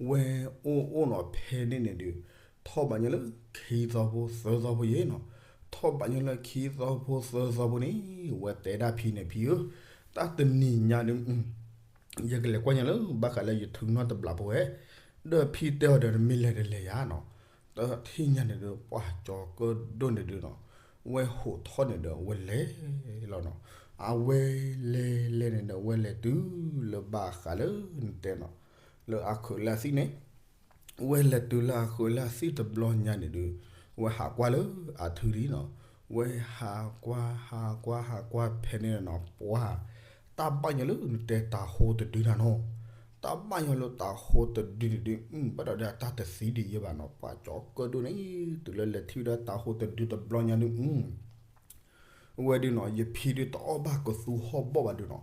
ဝဲအိၣ်အိၣ်နီၤဖဲန့ၣ်န့ၣ်ဒုး ထီၣ်ဘးညီလၢခံသီဖိသၢသီဖိယဲၢ်နီၤ. ထီၣ်ဘးညီလၢခံသီဖိသၢသီဖိန့ၣ် ဝဲတဲဒၣ်ဖံန့ၣ် ဖံဧၢ, တၢ်တနံၤညါဒုး ယကလဲၤကွၢ်ညါလၢဘၣ်ဃးလၢယထုးနီၣ်တဘျီဖိဝဲ, ဒီးဖံတဲအီၤဒီး နမ့ၢ်လဲၤတလဲၤယၤနီၤ. တထံၣ်ညါန့ၣ်ဒုး ပှၢ်ကၠီၤကၢၣ်ဒိၣ်န့ၣ်ဒုးနီၤ, ဝဲဟိးထီၣ်န့ၣ်ဒီး ဝဲလဲၤလီၤနီၤ. အဝဲလဲၤလဲၤန့ၣ်ဒီး ဝဲလဲၤတုၤလၢဘၣ်ဃးလၢနတဲနီၤ, လၢအဃုာ်လၢအသံၣ်န့ၣ် ဝဲလဲၤတုၤလၢအဃုာ်လၢအသံၣ်တဘျီညါန့ၣ်ဒုး ဝဲဟးကွၢ်လၢအထုးလံနီၤ. ဝဲဟးကွၢ် ဟးကွၢ် ဟးကွၢ်ဖဲန့ၣ်နီၤ ပှၢ် တၢ်ဘၣ်ညီလၢနတဲတၤဟိတဒုနၤနီၤ. တၢ်ဘၣ်ညီလၢတၤဟိတဒုန့ၣ်ဒုး ဘၣ်ဒီးဒၣ်တၢ်တသံဒံးယဲဘၣ်နီၤ. ပှၢ်ကၠီၤကၢၣ်ဒိၣ်န့ၣ် တုၤလၢလဲၤထံၣ်ဝဲဒၣ်တၤဟိတဒုတဘျီညါဒုး ဝဲဒုးနီၤ ယဖံဒုးတအီၣ်ဘၣ်ကသူဟီၣ်ဘီၣ်ဘၣ်ဒုးနီၤ,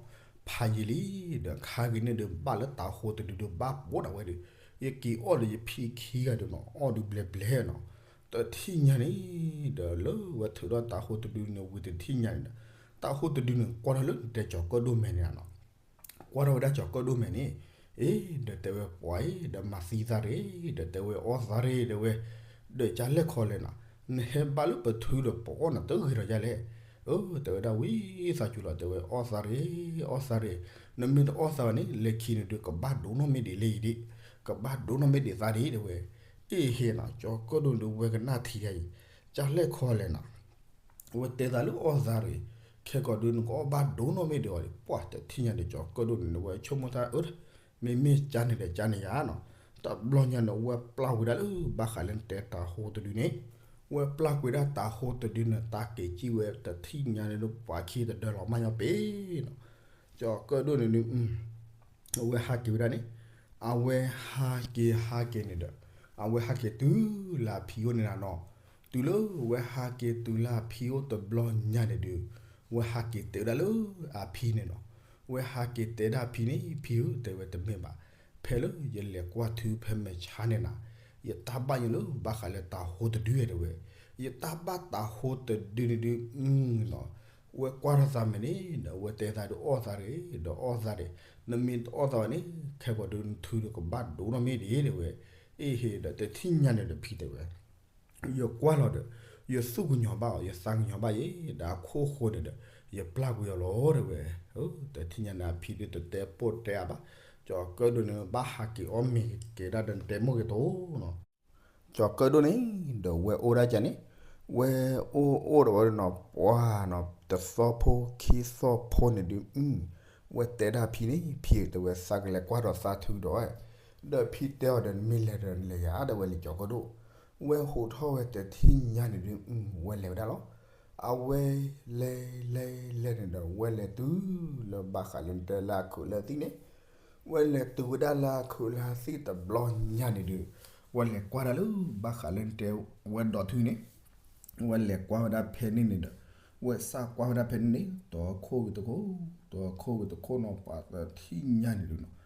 ဖးယံာ်လံ, ဒီးခါဂ့ၤန့ၣ်ဒုး ဘၣ်လၢတၤဟိတဒုဒုး ဘၣ်ပိာ်ဒၣ်ဝဲဒုး, ယက့ၤအီၣ်ဒီးယဖံခံဂၤဒုးနီၤ အီၣ်ဒုးဘျဲးဘျဲးနီၤ. တထံၣ်ညါန့ၣ် ဒီးလၢဝဲထုးထီၣ်တၤဟိတဒုန့ၣ်ဝံၤတထံၣ်ညါန့ၣ်ဒီး တၤဟိတဒုန့ၣ် ကွၢ်ထီၣ်လၢနတဲကၠီၤကၢၣ်ဒိၣ်မဲာ်န့ၣ်နီၤ. ကွၢ်ထီၣ်ဝဲဒၣ်ကၠီၤကၢၣ်ဒိၣ်မဲာ်န့ၣ်, အ့ ဒီးတဲဝဲပှၤအံၤ ဒီးမၤသံသးတဂ့ၤ, ဒီးတဲဝဲအီၣ်သးတဂ့ၤ, ဒီးတဲဝဲ ဒီးကၢ်လဲၣ်ခီလဲၣ်နီၤ, နဟဲဘၣ်လၢပထုးဒီးပအီၣ်နၤတဂ့ၤဒီးယၤလဲၣ်. အၢ တဲဝဲဒၣ်ဝံသးစူၤလီၤ, တဲဝဲအီၣ်သးတဂ့ၤ, အီၣ်သးတဂ့ၤ, နမ့ၢ်တအီၣ်သးဘၣ်န့ၣ် လၢခံန့ၣ်ဒုး ကဘၣ်ဒိနီၣ်မ့ၢ်ဒံးလၢအံၤဒံး, ကဘၣ်ဒိနီၣ်မ့ၢ်ဒံးသးဒံး တဲဝဲ. အ့ဟ့နီၤ ကၠီၤကၢၣ်ဒိၣ်န့ၣ်ဒုး ဝဲကနၣ်ထံယၤအံၤ, ကၢ်လဲၣ်ခီလဲၣ်နီၤ ဝဲတဲသးလၢအီၣ်သးတဂ့ၤ, ခဲကီးဒုး နကအီၣ်ဘၣ်ဒိနီၣ်မ့ၢ်ဒံးအီၤဒံး, ပှၢ်တထံၣ်ညါန့ၣ် ကၠီၤကၢၣ်ဒိၣ်န့ၣ် ဝဲဆိကမိၣ်တၢ်အၢ, မ့မ့ၢ်ကၢ်န့ၣ်ဒီးကၢ်န့ၣ်ယၤနီၤ. တဘျီညါန့ၣ် ဝဲပျၢ်ဝဲဒၣ်လၢဘၣ်ဃးလၢနတဲတၤဟိတဒုန့ၣ်, ဝဲပျၢ်ကွံာ်ဒၣ်တၤဟိတဒုန့ၣ် တၢ်က့ၤစံၣ်ဝဲတထံၣ်ညါန့ၣ်ဒုး ပှၤခံတဒၢလီၤမၢ်ညီပ့ၤနီၤ. ကၠီၤကၢၣ်ဒိၣ်န့ၣ်ဒုး အဝဲဟးက့ၤဝဲဒၣ်န့ၣ်, အဝဲဟးက့ၤဟးက့ၤန့ၣ်ဒီး အဝဲဟးက့ၤတုၤလၢအဖံအိၣ်န့ၣ်လီၤနီၤ. တုၤလၢဝဲဟးက့ၤတုၤလၢအဖံအိၣ်တဘျီညါန့ၣ်ဒုး, ဝဲဟးက့ၤတဲဝဲဒၣ်လၢအဖံန့ၣ်နီၤ. ဝဲဟးက့ၤတဲဒၣ်ဖံန့ၣ်, ဖံဧၢ တဲဝဲတမ့ၢ်ဘၣ်, ဖဲလၢယလဲၤကွၢ်ထုဖဲမဲာ်ဆါန့ၣ်နီၤ, ယတၢ်ဘၣ်ယိၣ်လၢဘၣ်ဃးလၢတၤဟိတဒုတဲဝဲ, ယတၢ်ဘၣ်တၤဟိတဒုန့ၣ်ဒုး နီၤ ဝဲကွၢ်ထီၣ်သးမဲာ်န့ၣ်ဒီး ဝဲတဲသးဒုးအီၣ်သးတဂ့ၤ, ဒီးအီၣ်သးတဂ့ၤ, နမ့ၢ်တအီၣ်သးဘၣ်န့ၣ် ခဲကီးဒုးနထုးဒီးကဘၣ်ဒိနီၣ်မ့ၢ်ဒံးတဲဝဲ. အ့ဟ့ဒီး တထံၣ်ညါန့ၣ်ဒီးဖံတဲဝဲ, ယကွၢ်လီၤဒီး ယသူၣ်ကညီၤဘၣ်အီၤ, ယသးကညီၤဘၣ်ယဲ, ဒီးအခိၣ်ဃိန့ၣ်ဒီး ယပျၢ်ကွံာ်အီၤလီၤတဲဝဲ. တထံၣ်ညါန့ၣ် အဖံဒုးတတဲပိၢ်တဲအါဘၣ်, ကၠီၤကၢၣ်ဒိၣ်န့ၣ် ဘၣ်ဟးက့ၤအီၣ်မ့ၤက့ၤဒၣ်ဒီးနတဲမိၢ်က့ၤတိၤနီၤ. ကၠီၤကၢၣ်ဒိၣ်န့ၣ်ဒီး ဝဲအိၣ်ဒၣ်ကန့ၣ်, ဝဲအိၣ်အိၣ်ဒီးဝဲနီၤ ပှၢ်နီၤ တသီဖိခံသီဖိန့ၣ်ဒုး ဝဲတဲဒၣ်ဖံန့ၣ်, ဖံတဲဝဲ သးကလဲၤကွၢ်ဒီးသးထုဒီးဝဲ, ဒီးဖံတဲအီၤဒီး နမ့ၢ်လဲၤဒီးနလဲၤယၤ တဲဝဲလံာ်ကၠီၤကၢၣ်ဒိၣ်. ဝဲဟးထီၣ်ဝဲတထံၣ်ညါန့ၣ်ဒုး ဝဲလဲၤဝဲဒၣ်လီၤ. အဝဲလဲၤလဲၤလဲၤန့ၣ်ဒီး ဝဲလဲၤတုၤလၢဘၣ်ဃးလၢနတဲလၢအခုးလၢသံၣ်န့ၣ်, ဝဲလဲၤတုၤဝဲဒၣ်လၢအခုးလၢသံၣ်တဘျီညါန့ၣ်ဒုး, ဝဲလဲၤကွၢ်ဒၣ်လၢ ဘၣ်ဃးလၢနတဲဝဲဒီးထုန့ၣ်, ဝဲလဲၤကွၢ်ဝဲဒၣ်ဖဲန့ၣ်န့ၣ်ဒီး, ဝဲစၢ်ကွၢ်ဝဲဒၣ်ဖဲန့ၣ်န့ၣ် တခိၣ်ဝံၤတခိၣ်, တခိၣ်ဝံၤတခိၣ်နီၤ ပှၤတထံၣ်ညါန့ၣ်ဒုးနီၤ,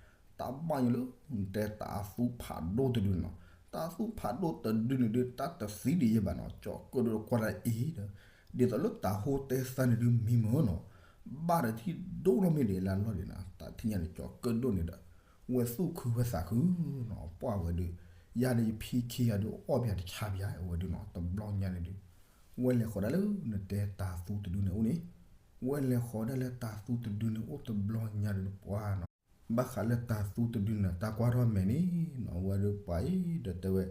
တၢ်ဘၣ်ယိၣ်လၢ နတဲတၢ်သူဖးဒိၣ်တဒုနီၤ, တၢ်သူဖးဒိၣ်တဒုန့ၣ်ဒုး တၢ်တသံဒံးယဲဘၣ်နီၤ, ကၠီၤကၢၣ်ဒိၣ်ကွၢ်ဒၣ်အံၤဒီး, ဒ်သိးလၢတၢ်ဟိတဲသးန့ၣ်ဒုးမံမၢနီၤ, ဘၣ်ဒီးထံၣ်ဒိၣ်နီၢ်မ့ၢ်ဒံးလၢလီၢ်ဒံးနီၤ, တၢ်ထံၣ်ညါန့ၣ် ကၠီၤကၢၣ်ဒိၣ်န့ၣ်ဒီး, ဝဲသူၣ်ခုဝဲသးခုနီၤ, ပှၢ်ဝဲဒုး, ယၤဒီးယဖံခံဂၤဒုးအီၣ်ပယၤတဆါပယၤ အဝဲဒုးနီၤ, တဘျီညါန့ၣ်ဒုး, ဝဲလဲၤဃီၤဒၣ်လၢနတဲတၢ်သူတဒုန့ၣ်အိၣ်န့ၣ်, ဝဲလဲၤဃီၤဒၣ်လၢတၢ်သူတဒုန့ၣ်အိၣ်တဘျီညါဒုးပှၢ်နီၤ, ဘၣ်ဃးလၢတၢ်သူတဒုန့ၣ် တၢ်ကွၢ်ထီၣ်မဲာ်န့ၣ်နီၤ, ဝဲဒုးပှၤအံၤဒီးတဲဝဲ,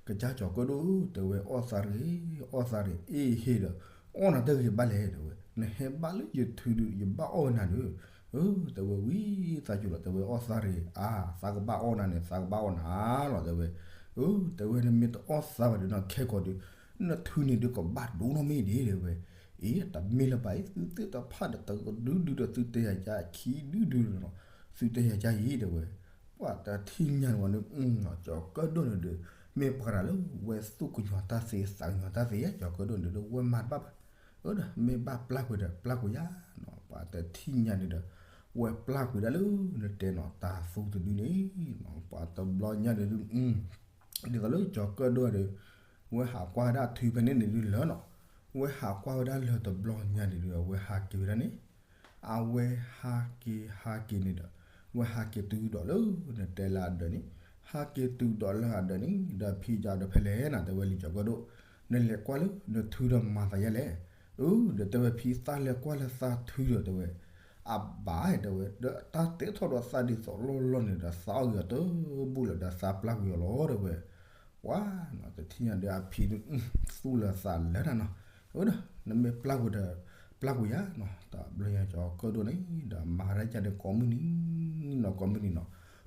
ကစၢ်ကၠီၤကၢၣ်ဒိၣ်ဧၢ တဲဝဲ အီၣ်သးတဂ့ၤ, အီၣ်သးတဂ့ၤ အ့ၣ်ဟ့ၣ်ဒီး, အီၣ်နၤတဂ့ၤဘၣ်လဲၣ် တဲဝဲ, နဟဲဘၣ်လၢယထုဒုး ယဘၣ်အီၣ်ဝဲနၤဒီး, အၢ တဲဝဲဝံသးစူၤလီၤ တဲဝဲအီၣ်သးတဂ့ၤ အါ သးကဘၣ်အီၣ်နၤန့ၣ် သးကဘၣ်အီၣ်နၤလီၤ တဲဝဲ, အၢ တဲဝဲနမ့ၢ်တအီၣ်သးဘၣ်ဒီးနီၤ ခဲကိာ်ဒီး, နထုန့ၣ်ဒုးကဘၣ်ဒိၣ်နီၢ်မ့ၢ်ဒံး တဲဝဲ, အ့ တမ့ၢ်လၢၤဘၣ်အံၤ သုသ့ၣ်တဖၣ်ဒီးတကဒုဒုဒီးသုတဲယၤကါ ခံဒုဒုဒီးနီၤ, သုတဲယၤကါအံၤ တဲဝဲ, ပှၤတထံၣ်ညါန့ၣ်ဝဲန့ၣ်, ကၠီၤကၢၣ်ဒိၣ်န့ၣ်ဒီး, မ့ၢ်ပှၤတဂၤလၢ ဝဲသူၣ်ကညီၤတၢ်သ့ သးကညီၤတၢ်သ့ ကၠီၤကၢၣ်ဒိၣ်န့ၣ်ဒီး ဝဲမၤတဘၣ်ဘၣ်, အၢဒီး မ့ၢ်ဘၣ်ပျၢ်ကွံာ်ဒီး ပျၢ်ကွံာ်ယၤနီၤ, ပှၤတထံၣ်ညါန့ၣ်ဒီး, ဝဲပျၢ်ကွံာ်ဒၣ်လၢ နတဲနီၤ တၢ်သူတဒုန့ၣ်, ပှၤတဘျီညါန့ၣ်ဒုး, ဒ်သိးလၢကၠီၤကၢၣ်ဒိၣ်ဒီး, ဝဲဟးကွၢ်ဝဲဒၣ်ထုဖဲန့ၣ်န့ၣ်ဒုးလၢနီၤ, ဝဲဟးကွၢ်ဝဲဒၣ်လၢတဘျီညါန့ၣ်ဒုး အဝဲဟးက့ၤဝဲဒၣ်န့ၣ် အဝဲဟးက့ၤဟးက့ၤန့ၣ်ဒီး, ဝဲဟးက့ၤတုၤဒီးလၢ နတဲလၢအဒၢးန့ၣ်, ဟးက့ၤတုၤဒီးလၢအဒၢးန့ၣ် ဒီးဖံကဒီးဖဲလဲၣ်နၤ တဲဝဲလံာ်ကၠီၤကၢၣ်ဒိၣ်, နလဲၤကွၢ်လၢ နထုဒီးမၤသးယဲလဲၣ်, အၢ ဒီးတဲဝဲဖံသးလဲၤကွၢ်လၢသးထုဒီး တဲဝဲ, အဘၣ် တဲဝဲ ဒီးတၢ်တဲထီၣ်ဒီးသးဒ်သိးလီၢ်လီၢ်န့ၣ်ဒီး သးအီၣ်ဂ့ၤအီၤတဘူၣ်လၢၤဒီးသးပျၢ်ကွံာ်အီၤလီၤ တဲဝဲ, ပှၤနီၤ တထံၣ်ညါဒီးအဖံဒီး, သူၣ်လၢသးလၢတၢ်နီၤ, အၢဒီး နမ့ၢ်ပျၢ်ကွံာ်ဒီး, ပျၢ်ကွံာ်ယၤနီၤ, တဘျီညါကၠီၤကၢၣ်ဒိၣ်န့ၣ် ဒီးမၤဒၣ်ကဒီးကိးမုၢ်နံၤနီၤ ကိးမုၢ်နံၤနီၤ,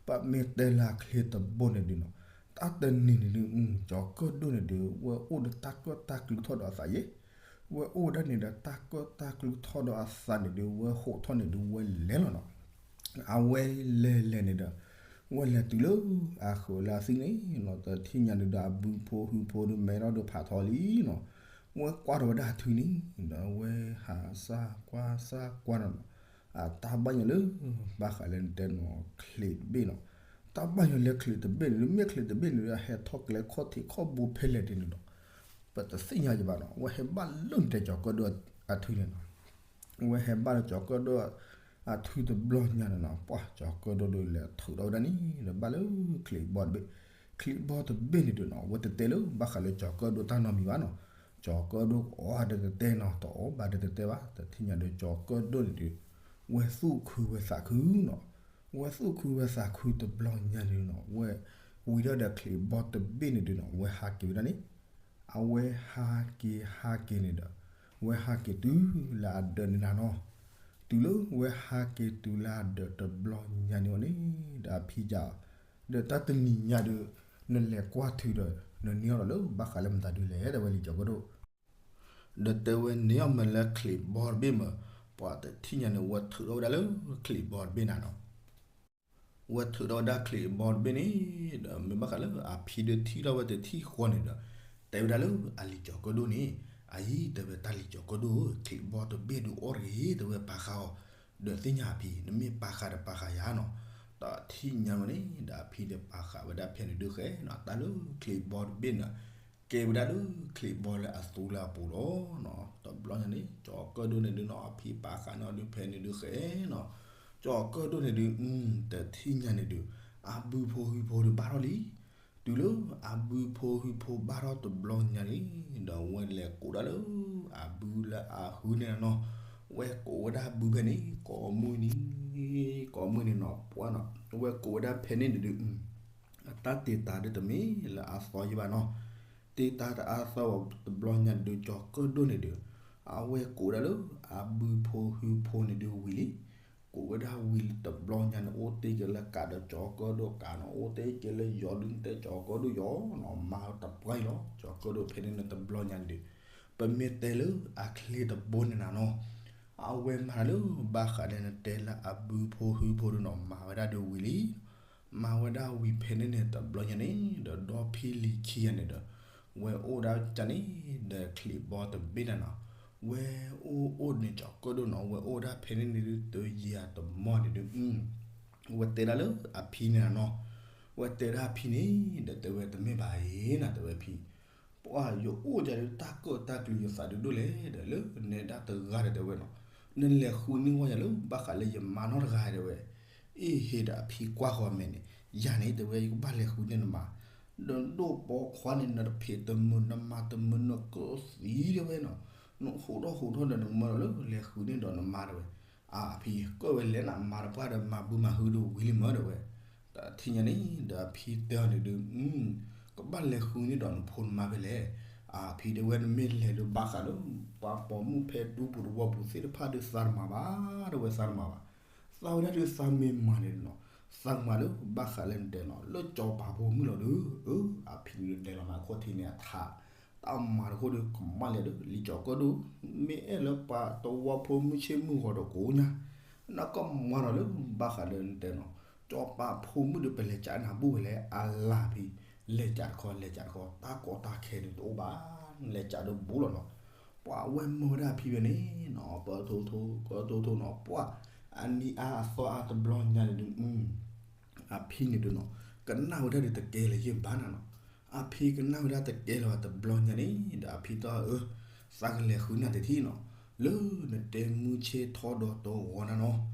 ပမ့ၢ်တဲလၢအချ့တဘိန့ၣ်ဒုးနီၤ, တၢ်တနံၤန့ၣ်ဒုး, ကၠီၤကၢၣ်ဒိၣ်န့ၣ်ဒုး ဝဲအိၣ်ဒီးတၢ်ကၢၣ်တၢ်ကျူထီၣ်ဒီးအသးယဲ, ဝဲအိၣ်ဝဲဒၣ်န့ၣ်ဒီးတၢ်ကၢၣ်တၢ်ကျူထီၣ်ဒီးအသးန့ၣ်ဒုး ဝဲဟးထီၣ်န့ၣ်ဒုး ဝဲလဲၤလီၤနီၤ, အဝဲလဲၤလဲၤန့ၣ်ဒီး, ဝဲလဲၤတုၤလၢအဃုာ်လၢအသံန့ၣ်နီၤ, တထံၣ်ညါန့ၣ်ဒီး အဘုဖိဟုဖိဒီးမဲထီၣ်ဒီးဖးထီလံနီၤ, ဝဲကွၢ်ထီၣ်ဝဲဒၣ်အထုန့ၣ်ဒီး ဝဲဟးစၢ်ကွၢ်စၢ်ကွၢ်နီၤ, အတၢ်ဘၣ်ယိၣ်လၢ ဘၣ်ဃးလၢနတဲနီၤ ချံးတဘ့ၣ်နီၤ, တၢ်ဘၣ်ယိၣ်လၢချံးတဘ့ၣ်န့ၣ် မ့ၢ်ချံးတဘ့ၣ်န့ၣ်ဒီး ဟဲထီၣ်ကျဲခီၣ်ထံးခီၣ်ဘိဖဲလဲၣ်ဒ်န့ၣ်ဒီး, ပတသ့ၣ်ညါယဘၣ်နီၤ, ဝဲဟဲဘၣ်လၢနတဲကၠီၤကၢၣ်ဒိၣ်အထုန့ၣ်နီၤ ဝဲဟဲဘၣ်လၢကၠီၤကၢၣ်ဒိၣ်အထုတဘျီညါန့ၣ်နီၤ, ပှၤကၠီၤကၢၣ်ဒိၣ်ဒီးလဲၤထုးထီၣ်ဝဲဒၣ်န့ၣ်ဒီး ဘၣ်လၢချံးဘီတဘ့ၣ်, ချံးဘီတဘ့ၣ်န့ၣ်ဒုးနီၤ ဝဲတတဲလၢဘၣ်ဃးလၢကၠီၤကၢၣ်ဒိၣ်တၢ်နီတမံၤဘၣ်နီၤ, ကၠီၤကၢၣ်ဒိၣ်ကအီၣ်ဒီးတတဲနီၤ တအီၣ်ဘၣ်ဒီးတတဲဘၣ်, တထံၣ်ညါဒီးကၠီၤကၢၣ်ဒိၣ်န့ၣ်ဒုး, ဝဲသူၣ်ခုဝဲသးခုနီၤ, ဝဲသူၣ်ခုဝဲသးခုတဘျီညါန့ၣ်နီၤ ဝဲဝံၤဒီးဒီးချံးဘီတဘ့ၣ်န့ၣ်ဒုးနီၤ ဝဲဟးက့ၤဝဲဒၣ်န့ၣ် အဝဲဟးက့ၤဟးက့ၤန့ၣ်ဒီး, ဝဲဟးက့ၤတုၤလၢအဒၢးန့ၣ်နၤနီၤ, တုၤလၢဝဲဟးက့ၤတုၤလၢအဒၢးတဘျီညါန့ၣ်အီၤန့ၣ်, ဒီးအဖံက, ဒီးတၢ်တနံၤညါဒီး, နလဲၤကွၢ်ထုဒီး, နန့ၢ်အီၣ်ဒီးလၢဘၣ်ဃးလၢမတၤဒုလဲၣ် တဲဝဲလံာ်ကၠီၤကၢၣ်ဒိၣ်, ဒီးတဲဝဲန့ၢ်အီၣ်မးလၢချံးဘီတဘ့ၣ်မး, ပှၤတထံၣ်ညါန့ၣ် ဝဲထုးထီၣ်ဝဲဒၣ်လၢချံးဘီတဘ့ၣ်နၤနီၤ ဝဲထုးထီၣ်ဝဲဒၣ်ချံးဘီတဘ့ၣ်န့ၣ်, ဒီးမ့ၢ်ဘၣ်ဃးလၢအဖံဒီးထံၣ်ထီၣ်ဝဲတထံၣ်ဃီန့ၣ်ဒီး, တဲဝဲဒၣ်လၢအလံာ်ကၠီၤကၢၣ်ဒိၣ်န့ၣ်, အအံၤတဲဝဲတၢ်လံာ်ကၠီၤကၢၣ်ဒိၣ်ဧၢ ချံးဘီတဘ့ၣ်ဒုးအီၣ်တဂ့ၤ တဲဝဲပာ်ဃာ်အီၤ, ဒီးသ့ၣ်ညါအဖံ နမ့ၢ်ပာ်ဃာ်ဒီးပာ်ဃာ်ယၤနီၤ, ဒီးထံၣ်ညါဝဲန့ၣ် ဒီးအဖံဒီးပာ်ဃာ်ဝဲဒၣ်ဖဲန့ၣ်ဒုးဃဲနီၤ တၢ်လၢချံးဘီတဘ့ၣ်န့ၣ် ကဲဝဲဒၣ်လၢချံးဘီလၢအသူလၢအပူၤလီၤ. တဘျီညါန့ၣ် ကၠီၤကၢၣ်ဒိၣ်န့ၣ်ဒုးနီၤ အဖံပာ်ဃာ်န့ၢ်အီၤဒုးဖဲန့ၣ်ဒုးဃဲနီၤ, ကၠီၤကၢၣ်ဒိၣ်န့ၣ်ဒုး တထံၣ်ညါန့ၣ်ဒုး အဘုဖိဟုဖိဒုးဘၣ်ထီၣ်လံ. တုၤလၢအဘုဖိဟုဖိဘၣ်ထီၣ်တဘျီညါန့ၣ်, ဒီးဝဲလဲၤကိးဒၣ်လၢ အဘုလၢအဟုန့ၣ်နီၤ, ဝဲကိးဝဲဒၣ်ဘုဖဲန့ၣ် ကိးမုၢ်နံၤ, ကိးမုၢ်နံၤနီၤ ပှၢ်နီၤ, ဝဲကိးဝဲဒၣ်ဖဲန့ၣ်ဒုး အတၢ်တ့တၢ်ဒုးတမ့ၢ်လၢအသီယံၤဘၣ်နီၤ, တ့တၢ်တအါသီဘၣ်တဘျီညါန့ၣ်ဒုး ကၠီၤကၢၣ်ဒိၣ်န့ၣ်ဒုး အဝဲကိးဒၣ်လၢ အဘုဖိဟုဖိန့ၣ်ဒုးဝံၤလံ. ကိးဝဲဒၣ်ဝံၤတဘျီညါန့ၣ် အိၣ်တ့ၢ်က့ၤလၢကးဒီးကၠီၤကၢၣ်ဒိၣ်ကးနီၤ, အိၣ်တ့ၢ်က့ၤလၢယီၤဒုတဲကၠီၤကၢၣ်ဒိၣ်ယီၤနီၤ, မၤတပှၢ်အံၤလီၤ. ကၠီၤကၢၣ်ဒိၣ်ဖဲန့ၣ်န့ၣ်တဘျီညါန့ၣ်ဒီး ပမ့ၢ်တဲလၢအချ့တဘိန့ၣ်နၤနီၤ, အဝဲမၤတၢ်လၢဘၣ်ဃးဒီးနတဲလၢအဘုဖိဟုဖိဒုနီၤ, မၤဝဲဒၣ်ဒီးဝံၤလံ မၤဝဲဒၣ်ဝံၤဖဲန့ၣ်န့ၣ် တဘျီညါန့ၣ် ဒီးဒီဖံလံၤခံဂၤန့ၣ်ဒီး ဝဲအိၣ်ဒၣ်ကန့ၣ် ဒီးချံးဘီတဘ့ၣ်နၤနီၤ, ဝဲအိၣ်အိၣ်န့ၣ်ကၠီၤကၢၣ်ဒိၣ်နီၤ, ဝဲအိၣ်ဒၣ်ဖဲန့ၣ်န့ၣ်ဒုးတယံာ်တမီၢ်န့ၣ်ဒုး ဝဲတဲဒၣ်လၢအဖံန့ၣ်နၤနီၤ, ဝဲတဲဒၣ်အဖံန့ၣ် ဒီးတဲဝဲတမ့ၢ်ဘၣ်အံၤနၤ, တဲဝဲဖံ ပှၢ်ယအိၣ်ဒၣ်ဒီးတၢ်ကၢၣ်တၢ်ကျူၤယသးဒုဒိၣ်လဲၣ်ဒီး လၢနဲဒၣ်တဂၤဒီးတဲဝဲနီၤ, နလဲၤဃုန့ၢ်ဝဲယၤလၢဘၣ်ဃးလၢယမါနီတဂၤတဲဝဲ, အ့ၣ်ဟ့ဒီးအဖံကွၢ်ဃီၤမဲာ်န့ၣ်, ယၤန့ၣ်တဲဝဲ ယကဘၣ်လဲၤဃုန့ၢ်နမါ, ဒီးဒိၣ်ပိာ်ခွါန့ၣ် နတဖံးတမုာ် နမၤတမုာ် နကၢၣ်သံတဲဝဲနီၤ, နဟူးထီၣ်ဟူးထီၣ်ဒီးနမၢလီၤလၢလဲၤဃုန့ၢ်ဒီးနမါတဲဝဲ, အဖံကၢၣ်ဝဲလဲၤနမါတပှၢ်ဒီးမၤဘုမၤဟုဒုးဝံၤလံမၢတဲဝဲ တထံၣ်ညါန့ၣ် ဒီးအဖံတဲအီၤန့ၣ်ဒုး ကဘၣ်လဲၤဃုန့ၢ်ဒီးနဖိနမါဖဲလဲၣ်, အဖံတဲဝဲ နမ့ၢ်လဲၤဒုးဘၣ်ဃးလၢ ပှၤပိာ်မုၣ်ဖဲဒူပူၤတဝီပူၤသ့ၣ်တဖၣ်ဒုးသးတမၤဘၣ်တဲဝဲ သးတမၤဘၣ်, သးဝဲဒၣ်ဒုးသးမ့ၢ်မၤန့ၣ်နီၤ, သးမၤလၢဘၣ်ဃးလၢနတဲနီၤ လၢကၠီၤပၤဖိမုၣ်လီၤဒုး, အဖံဒုးတဲလီၤမးခိၣ်ထံန့ၣ်အထး တၢ်မၤတခိၣ်ဒီးကမၣ်လဲၣ်ဒီး လံာ်ကၠီၤကၢၣ်ဒိၣ်, မ့ၢ်အဲၣ်လၢပှၤတဝီဖိမုၢ်ဆ့ၣ်မုၢ်ဂီၤဒီးကိးညါ, နကမၤနီၤလၢဘၣ်ဃးလၢနတဲနီၤ, ကၠီၤပၤဖိမုၣ်ဒီးပလဲၤကးနၤဘူၣ်ဝဲလဲၣ် အလၢ်ဖံ, လဲၤကးတခီ လဲၤကးတခီ တၢ်ကီတၢ်ခဲဒုးတအိၣ်ဘၣ်, လဲၤကးဒီးဘူးလီၤနီၤ, ပှၤဝဲမၢဝဲဒၣ်အဖံဝဲန့ၣ်နီၤ, ပထိထိ ပထိထိနီၤ ပှၤ အနံၤအါအသီအါတဘျီညါန့ၣ်ဒုး အဖံန့ၣ်ဒုးနီၤ, ကနၣ်ဝဲဒၣ်ဒီးတကဲလၢၤယဲၢ်ဘၣ်နၤနီၤ, အဖံကနၣ်ဝဲဒၣ်တကဲလၢၤဘၣ်တဘျီညါန့ၣ် ဒီးအဖံတဲအီၤ အၢ သးကလဲၤဃုနၤတထံၣ်နီၤ, လၢနတဲမုၢ်ဆ့ၣ်ထီၣ်ဒီးတဝီနၤနီၤ,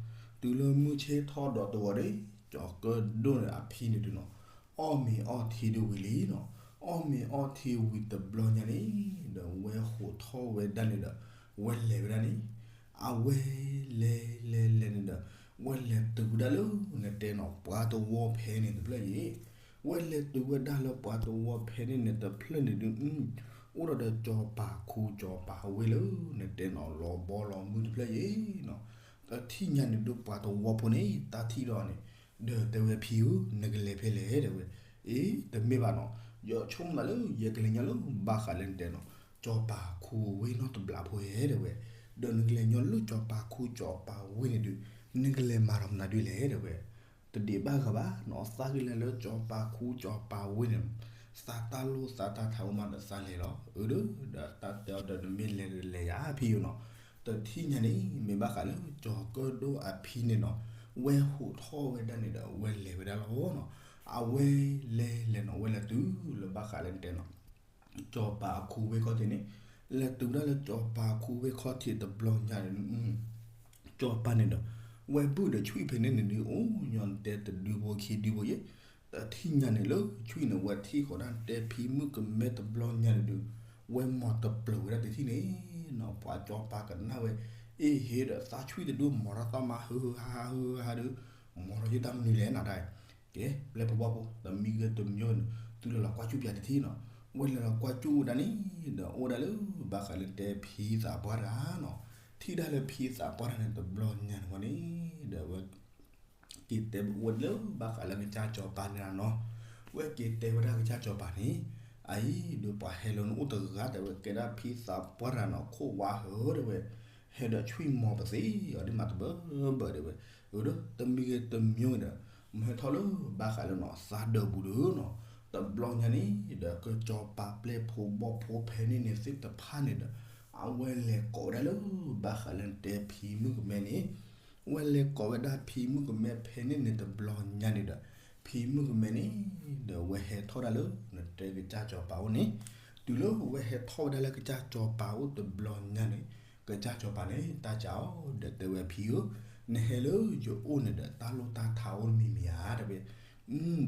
တုၤလၢမုၢ်ဆ့ၣ်ထီၣ်ဒီးတဝီန့ၣ် ကၠီၤကၢၣ်ဒိၣ်န့ၣ်အဖံန့ၣ်ဒုးနီၤ, အီၣ်မ့ၤအီထံဒုးဝံၤလံနီၤ, အီၣ်မ့ၤအီထံဝံၤတဘျီညါန့ၣ် ဒီးဝဲဟူးထီၣ်ဝဲဒၣ်န့ၣ်ဒီး ဝဲလဲၤဝဲဒၣ်န့ၣ် အဝဲလဲၤလဲၤလဲၤန့ၣ်ဒီး ဝဲလဲၤတုၤဝဲဒၣ်လၢနတဲနီၤ ပှၤတဝီဖဲန့ၣ်တဖျၢၣ်အံၤ, ဝဲလဲၤတုၤဝဲဒၣ်လၢပှၤတဝီဖဲန့ၣ်န့ၣ်တဖျၢၣ်န့ၣ်ဒုး အိၣ်ဒီးဒီးကၠီၤပၤခူကၠီၤပၤဝ့ၢ်လၢနတဲနီၤ လီၤဘီလီၤမုၢ်တဖျၢၣ်အံၤနီၤ, တထံၣ်ညါန့ၣ်ဒုးပှၤတဝီဖိန့ၣ် တၢ်ထံၣ်ဒီးန့ၣ် ဒီးတဲဝဲဖံဧၢ နကလဲၤဖဲလဲၣ်တဲဝဲ, အ့ တမ့ၢ်ဘၣ်နီၤ, ယဆိကမိၣ်သးလၢယကလဲၤညီလၢဘၣ်ဃးလၢနတဲနီၤ ကၠီၤပၤခူဝ့ၢ်နီတဘျီဖိဧဲတဲဝဲ, ဒီးနကလဲၤညီလၢကၠီၤပၤခူကၠီၤပၤဝ့ၢ်န့ၣ်ဒုး နကလဲၤမၤဒီးမနုၤဒုးလဲၣ်တဲဝဲ, တဒံးဘၣ်ဂၤဘၣ်နီၤ သးကလဲၤလၢကၠီၤပၤခူကၠီၤပၤဝ့ၢ်န့ၣ် သးတၢ်လိၣ်သးတၢ်ထးအိၣ်မးဒီးသးလဲၤလီၤ, အၢ ဒီးတၢ်တဲအီၤဒီးနမ့ၢ်လဲၤဒီးလဲၤယၤဖံဧၢနီၤ, တထံၣ်ညါန့ၣ် မ့ၢ်ဘၣ်ဃးလၢကၠီၤကၢၣ်ဒိၣ်အဖံန့ၣ်နီၤ, ဝဲဟူးထီၣ်ဝဲဒၣ်န့ၣ်ဒီး ဝဲလဲၤဝဲဒၣ်လီၤနီၤ, အဝဲလဲၤလဲၤနီၤ ဝဲလဲၤတုၤလၢဘၣ်ဃးလၢနတဲနီၤ ကၠီၤပၤအခူဝ့ၢ်ခီၣ်ထံးန့ၣ်, လဲၤတုၤဒၣ်လၢကၠီၤပၤအခူဝ့ၢ်ခီၣ်ထံးတဘျီညါန့ၣ် ကၠီၤပၤန့ၣ်ဒီး ဝဲဘုၣ်ဒီးဆွံၣ်ဖဲန့ၣ်န့ၣ်ဒုး အိၣ်ညီနတဲတဒုဖိခံဒုဖိယဲၢ်, တထံၣ်ညါန့ၣ်လၢဆွံၣ်န့ၣ် ဝဲထံၣ်ဃီၤဒၣ်တဲဖံမုၣ်ကမဲတဘျီညါန့ၣ်ဒုး ဝဲမၤတပျၢၤဝဲဒၣ်တထံၣ်န့ၣ်နီၤ, ပှၤကၠီၤပၤကနၣ်ဝဲ အ့ၣ်ဟ့ဒီးသးဆွံၣ်တဒု မၤထီၣ်သးမၤဟုဟါဟုဟါဒုး မၤထီၣ်ယတၢ်မနုၤလဲၣ်နၤဒၣ် ကဲ ပျဲၢ်ဖီဘီဖိ တမံၤဂ့ၤတမံၤဂ့ၤန့ၣ် သုလဲၤလီၤကွၢ်ကၠူၣ်ပၠးတထံၣ်နီၤ, ဝဲလဲၤလီၤကွၢ်ကၠူၣ်ဝဲဒၣ်န့ၣ် ဒီးအိၣ်ဝဲဒၣ်လၢဘၣ်ဃးလၢတဲဖံသးပှၢ်တဂၤနီၤ, ထံၣ်ဒၣ်လၢဖံသးပှၢ်တဂၤန့ၣ်တဘျီညါန့ၣ်ဝဲန့ၣ် ဒီးဝဲ က့ၤတဲဝဲလၢဘၣ်ဃးလၢကစၢ်ကၠီၤပၤန့ၣ်နီၤ, ဝဲက့ၤတဲဝဲဒၣ်ကစၢ်ကၠီၤပၤန့ၣ်, အအံၤ ဒီးပှၤဟဲလၢနအိၣ်တဂၤတဲဝဲ ကဲဒၣ်ဖံသးပှၢ်တဂၤနီၤ ခိၣ်ဝါဧၢတဲဝဲ, ဟဲဒီးဆွံၣ်မီၤပသ့အီၤဒ်မး တဘၢဘၢတဲဝဲ, အဒီးတမံၤဂ့ၤတမံၤဂ့ၤဒီး မ့ၢ်ဟဲထီၣ်လၢဘၣ်ဃးလၢနီၤ သးဒၢးပူၤဒီးနီၤ, တဘျီညါန့ၣ် ဒီးကၠီၤပၤပျဲၢ်ဖိဘီၣ်ဖိဖဲန့ၣ်န့ၣ်သ့ၣ်တဖၣ်န့ၣ်ဒီး အဝဲလဲၤကိးဝဲဒၣ်လၢဘၣ်ဃးလၢနတဲဖံမုၣ်ကမဲန့ၣ်, ဝဲလဲၤကိးဝဲဒၣ်ဖံမုၣ်ကမဲဖဲန့ၣ်န့ၣ်တဘျီညါန့ၣ်ဒီး ဖံမုၣ်ကမဲန့ၣ် ဒီးဝဲဟဲထီၣ်ဒၣ်လၢနတဲကစၢ်ကၠီၤပၤအိၣ်န့ၣ်, တုၤလၢဝဲဟဲထီၣ်ဝဲဒၣ်လၢကစၢ်ကၠီၤပၤအိၣ်တဘျီညါန့ၣ်, ကစၢ်ကၠီၤပၤန့ၣ် တၢ်စံးအီၤ ဒီးတဲဝဲဖံဧၢ, နဟဲလၢယအိၣ်န့ၣ်ဒီး တၢ်လိၣ်တၢ်ထးအိၣ်တမံၤမံၤဧါ တဲဝဲ,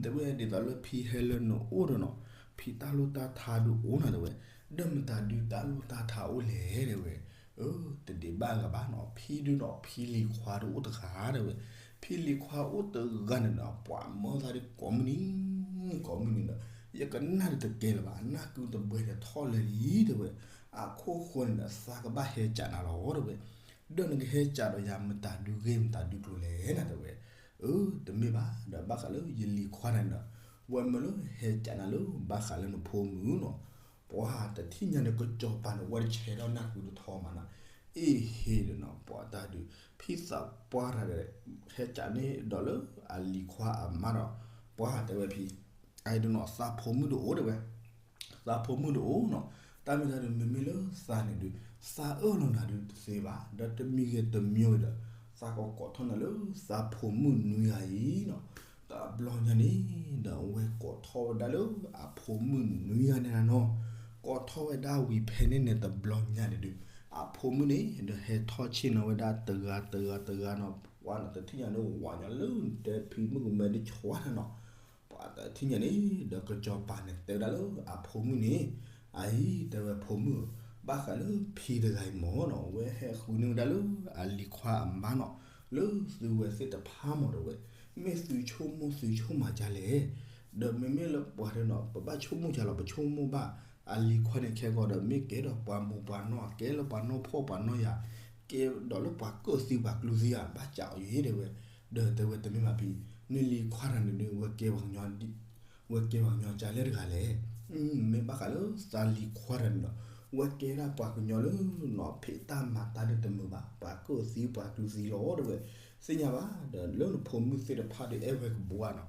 တဲဝဲဒ်သိးလၢဖံဟဲလၢနအိၣ်ဒီးနီၤ, ဖံတၢ်လိၣ်တၢ်ထးဒုးအိၣ်နၤတဲဝဲ, ဒီးမတၤဒုးတၢ်လိၣ်တၢ်ထးအိၣ်လဲၣ်တဲဝဲ, တဒံးဘၣ်ဂၤဘၣ်နီၤ, ဖံဒုးဒီးဖံလံၤခွါဒုးအိၣ်တဂၤတဲဝဲ, ဖံလံၤခွါအိၣ်တဂၤန့ၣ်ဒီး ပှၤမၢသးဒုးကိးမုၢ်နံၤ ကိးမုၢ်နံၤဒီး ယကနၣ်ဒုးတကဲလၢၤဘၣ်, နၢ်ကုတဘှဲဒီးထီၣ်လဲၤလံတဲဝဲ, အခိၣ်ဃိန့ၣ်ဒီး သးကဘၣ်ဟဲကးနၤလီၤတဲဝဲ, ဒီးနကဟဲကးဒီးယၤမတၤဒုဂ့ၢ်မတၤဒုကျိၤလဲၣ်နၤ တဲဝဲ. အၢ တမ့ၢ်ဘၣ် ဒီးဘၣ်ဃးလၢယလံၤခွါတဂၤန့ၣ်ဒီး ဝဲမၢလၢဟဲကးနၤလၢဘၣ်ဃးလၢနဖိမုၣ်နီၤ. ပှၤတထံၣ်ညါန့ၣ် ကစီၤပၤန့ၣ် ဝဲတဆဲးထီၣ်နၢ်ဟူတထီမးနီၤ. အ့ၣ်ဟ့ဒီးနီၤ ပှၤတၢ်ဒုး ဖံသးပှၢ်တဂၤဒီး ဟဲကးန့ၣ်ဒီးလၢအလံၤခွါအမါဒီး ပှၤတဲဝဲဖံ အအံၤဒုးနီၤ သးဖိမုၣ်တအိၣ်တဲဝဲ သးဖိမုၣ်တအိၣ်နီၤ. တၢ်မ့ၢ်တၢ်ဒုး မ့မ့ၢ်လၢသးန့ၣ်ဒုး သးအၢၣ်လီၤနၤဒုးတသ့ဘၣ်, ဒီးတမံၤဂ့ၤတမံၤဂ့ၤဒီး သးကကိးထီၣ်နၤလၢသးဖိမုၣ်နွံဂၤအံၤနီၤ. တဘျီညါန့ၣ်ဒီး အဝဲကိးထီၣ်ဝဲဒၣ်လၢအဖိမုၣ်နွံဂၤန့ၣ်နီၤ. ကိးထီၣ်ဝဲဒၣ်ဝံၤဖဲန့ၣ်န့ၣ် တဘျီညါန့ၣ်ဒုး အဖိမုၣ်န့ၣ်ဒီး ဟဲထီၣ်ဆ့ၣ်နီၤဝဲဒၣ်တဂၤတဂၤတဂၤနီၤ. ပှၤန့ၣ်တထံၣ်ညါန့ၣ် ဝၤညီလၢနတဲဖံမုၣ်ကမဲတဆှီတၢ်နီၤ. ပှၤတထံၣ်ညါန့ၣ်ဒီး ကစီၤပၤန့ၣ်တဲဝဲဒၣ်လၢအဖိမုၣ်န့ၣ်, အအံၤ တဲဝဲဖိမုၣ်, ဘၣ်ဃးလၢဖံတဂၤအံၤမ့ၢ်နီၤ ဝဲဟဲဃုန့ၢ်ဝဲဒၣ်လၢအလံၤခွါအမါနီၤ, လၢသုဝဲသ့ၣ်တဖၣ်မ့ၢ်တဲဝဲ, မ့ၢ်သုဆိကမိၣ်သုဆိကမးဒ်လဲၣ်. ဒီးမ့မ့ၢ်လၢပှၤဒီးနီၤ ပဘၣ်ဆိကမိၣ်ဒ်လဲၣ် ပဆိကမိၣ်ဘၣ်, အလံၤခွါန့ၣ်ခဲကီးဒီး မ့ၢ်ကဲဒီးပှၤမိၢ်ပှၤနီၢ် ကဲလၢပှၤနီၢ်ဖှီၣ်ပှၤနီၢ်ယာ် ကဲဒီးလၢပှၤကူၣ်သံပှၤကျူသံဧါ ဘၣ်စးအီၤယဲတဲဝဲ. ဒီးတဲဝဲတမ့ၢ်ဘၣ်ဖံ, နလံၤခွါတဂၤန့ၣ်ဒုး ဝဲကဲပှၤကညီဒ်လဲၣ်တဂၤလဲၣ်. မ့ၢ်ဘၣ်ဃးလၢသးလံၤခွါတဂၤန့ၣ်ဒီး ဝဲကဲဒၣ်ပှၤကညီလၢနီၤ ဖံးတၢ်မၤတၢ်ဒုးတမုာ်ဘၣ် ပှၤကူၣ်သံပှၤကျူသံလီၤတဲဝဲ. သ့ၣ်ညါဘၣ် ဒီးလၢနဖိမုၣ်သ့ၣ်တဖၣ်ဒုး အဲၣ်ဝဲကဘှါနီၤ.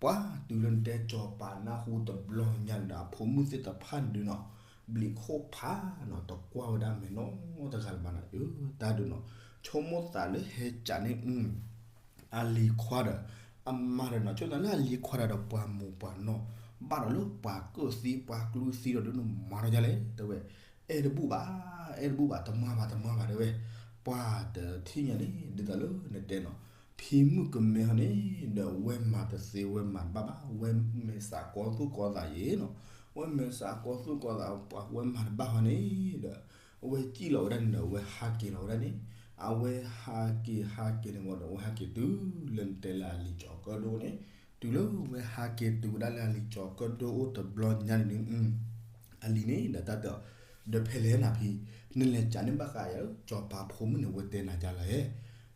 ပှၤတုၤလၢနတဲကစီၤပၤနၢ်ဟူတဘျီညါန့ၣ်ဒီး အဖိမုၣ်သ့ၣ်တဖၣ်န့ၣ်ဒုးနီၤ ဘျံးခိၣ်ဖးနီၤ တကွၢ်ဝဲဒၣ်မဲာ်နီတဂၤလၢၤဘၣ်နီၤ. တၢ်ဒုးနီၤ ဆိကမိၣ်သးလၢဟဲကးန့ၣ် အလံၤခွါဒီး အမါဒီးနီၤ ဆိကမိၣ်သးလၢအလံၤခွါဒီး ပှၤမိၢ်ပှၤနီၢ် ဘၣ်ဒီးလၢပှၤကူၣ်သံပှၤကျူသံဒီး ဒုးနမၤထီၣ်ဒ်လဲၣ်တဲဝဲ. အဲၣ်တဘူၣ်ဘၣ် အဲၣ်တဘူၣ်ဘၣ် တမၤဘၣ်တမၤဘၣ်တဲဝဲ. ပှၤတထံၣ်ညါန့ၣ် ဒ်သိးလၢနတဲနီၤ ဖံမုၣ်ကမဲဟီန့ၣ်ဒီး ဝဲမၤတသ့ဝဲမၤတဘၣ်ဘၣ် ဝဲမဲာ်သးကီသူၣ်ကီသးယဲနီၤ. ဝဲမဲာ်သးကီသူၣ်ကီသး ပှၤဝဲမၤတဘၣ်ဟီန့ၣ်ဒီး အဝဲစံၣ်လီၤဝဲဒၣ်န့ၣ်ဒီး အဝဲဟးက့ၤလီၤဝဲဒၣ်န့ၣ်, အဝဲဟးက့ၤဟးက့ၤန့ၣ်ဝံၤဒီး အဝဲဟးက့ၤတုၤလၢနတဲလၢအလံၤကၠီၤကၢၣ်ဒိၣ်န့ၣ်, တုၤလၢဝဲဟးက့ၤတုၤဝဲဒၣ်လၢအလံၤကၠီၤကၢၣ်ဒိၣ်အိၣ်တဘျီညါန့ၣ်ဒုး အလံၤန့ၣ်ဒီးတၢ်တဲအီၤ, ဒီးဖဲလဲၣ်နၤဖံ, နလဲၤကးန့ၣ်ဘၣ်ဃးယၤလၢ ကၠီၤပၤဖိမုၣ်န့ၣ် ဝဲတဲနၤဒ်လဲၣ်.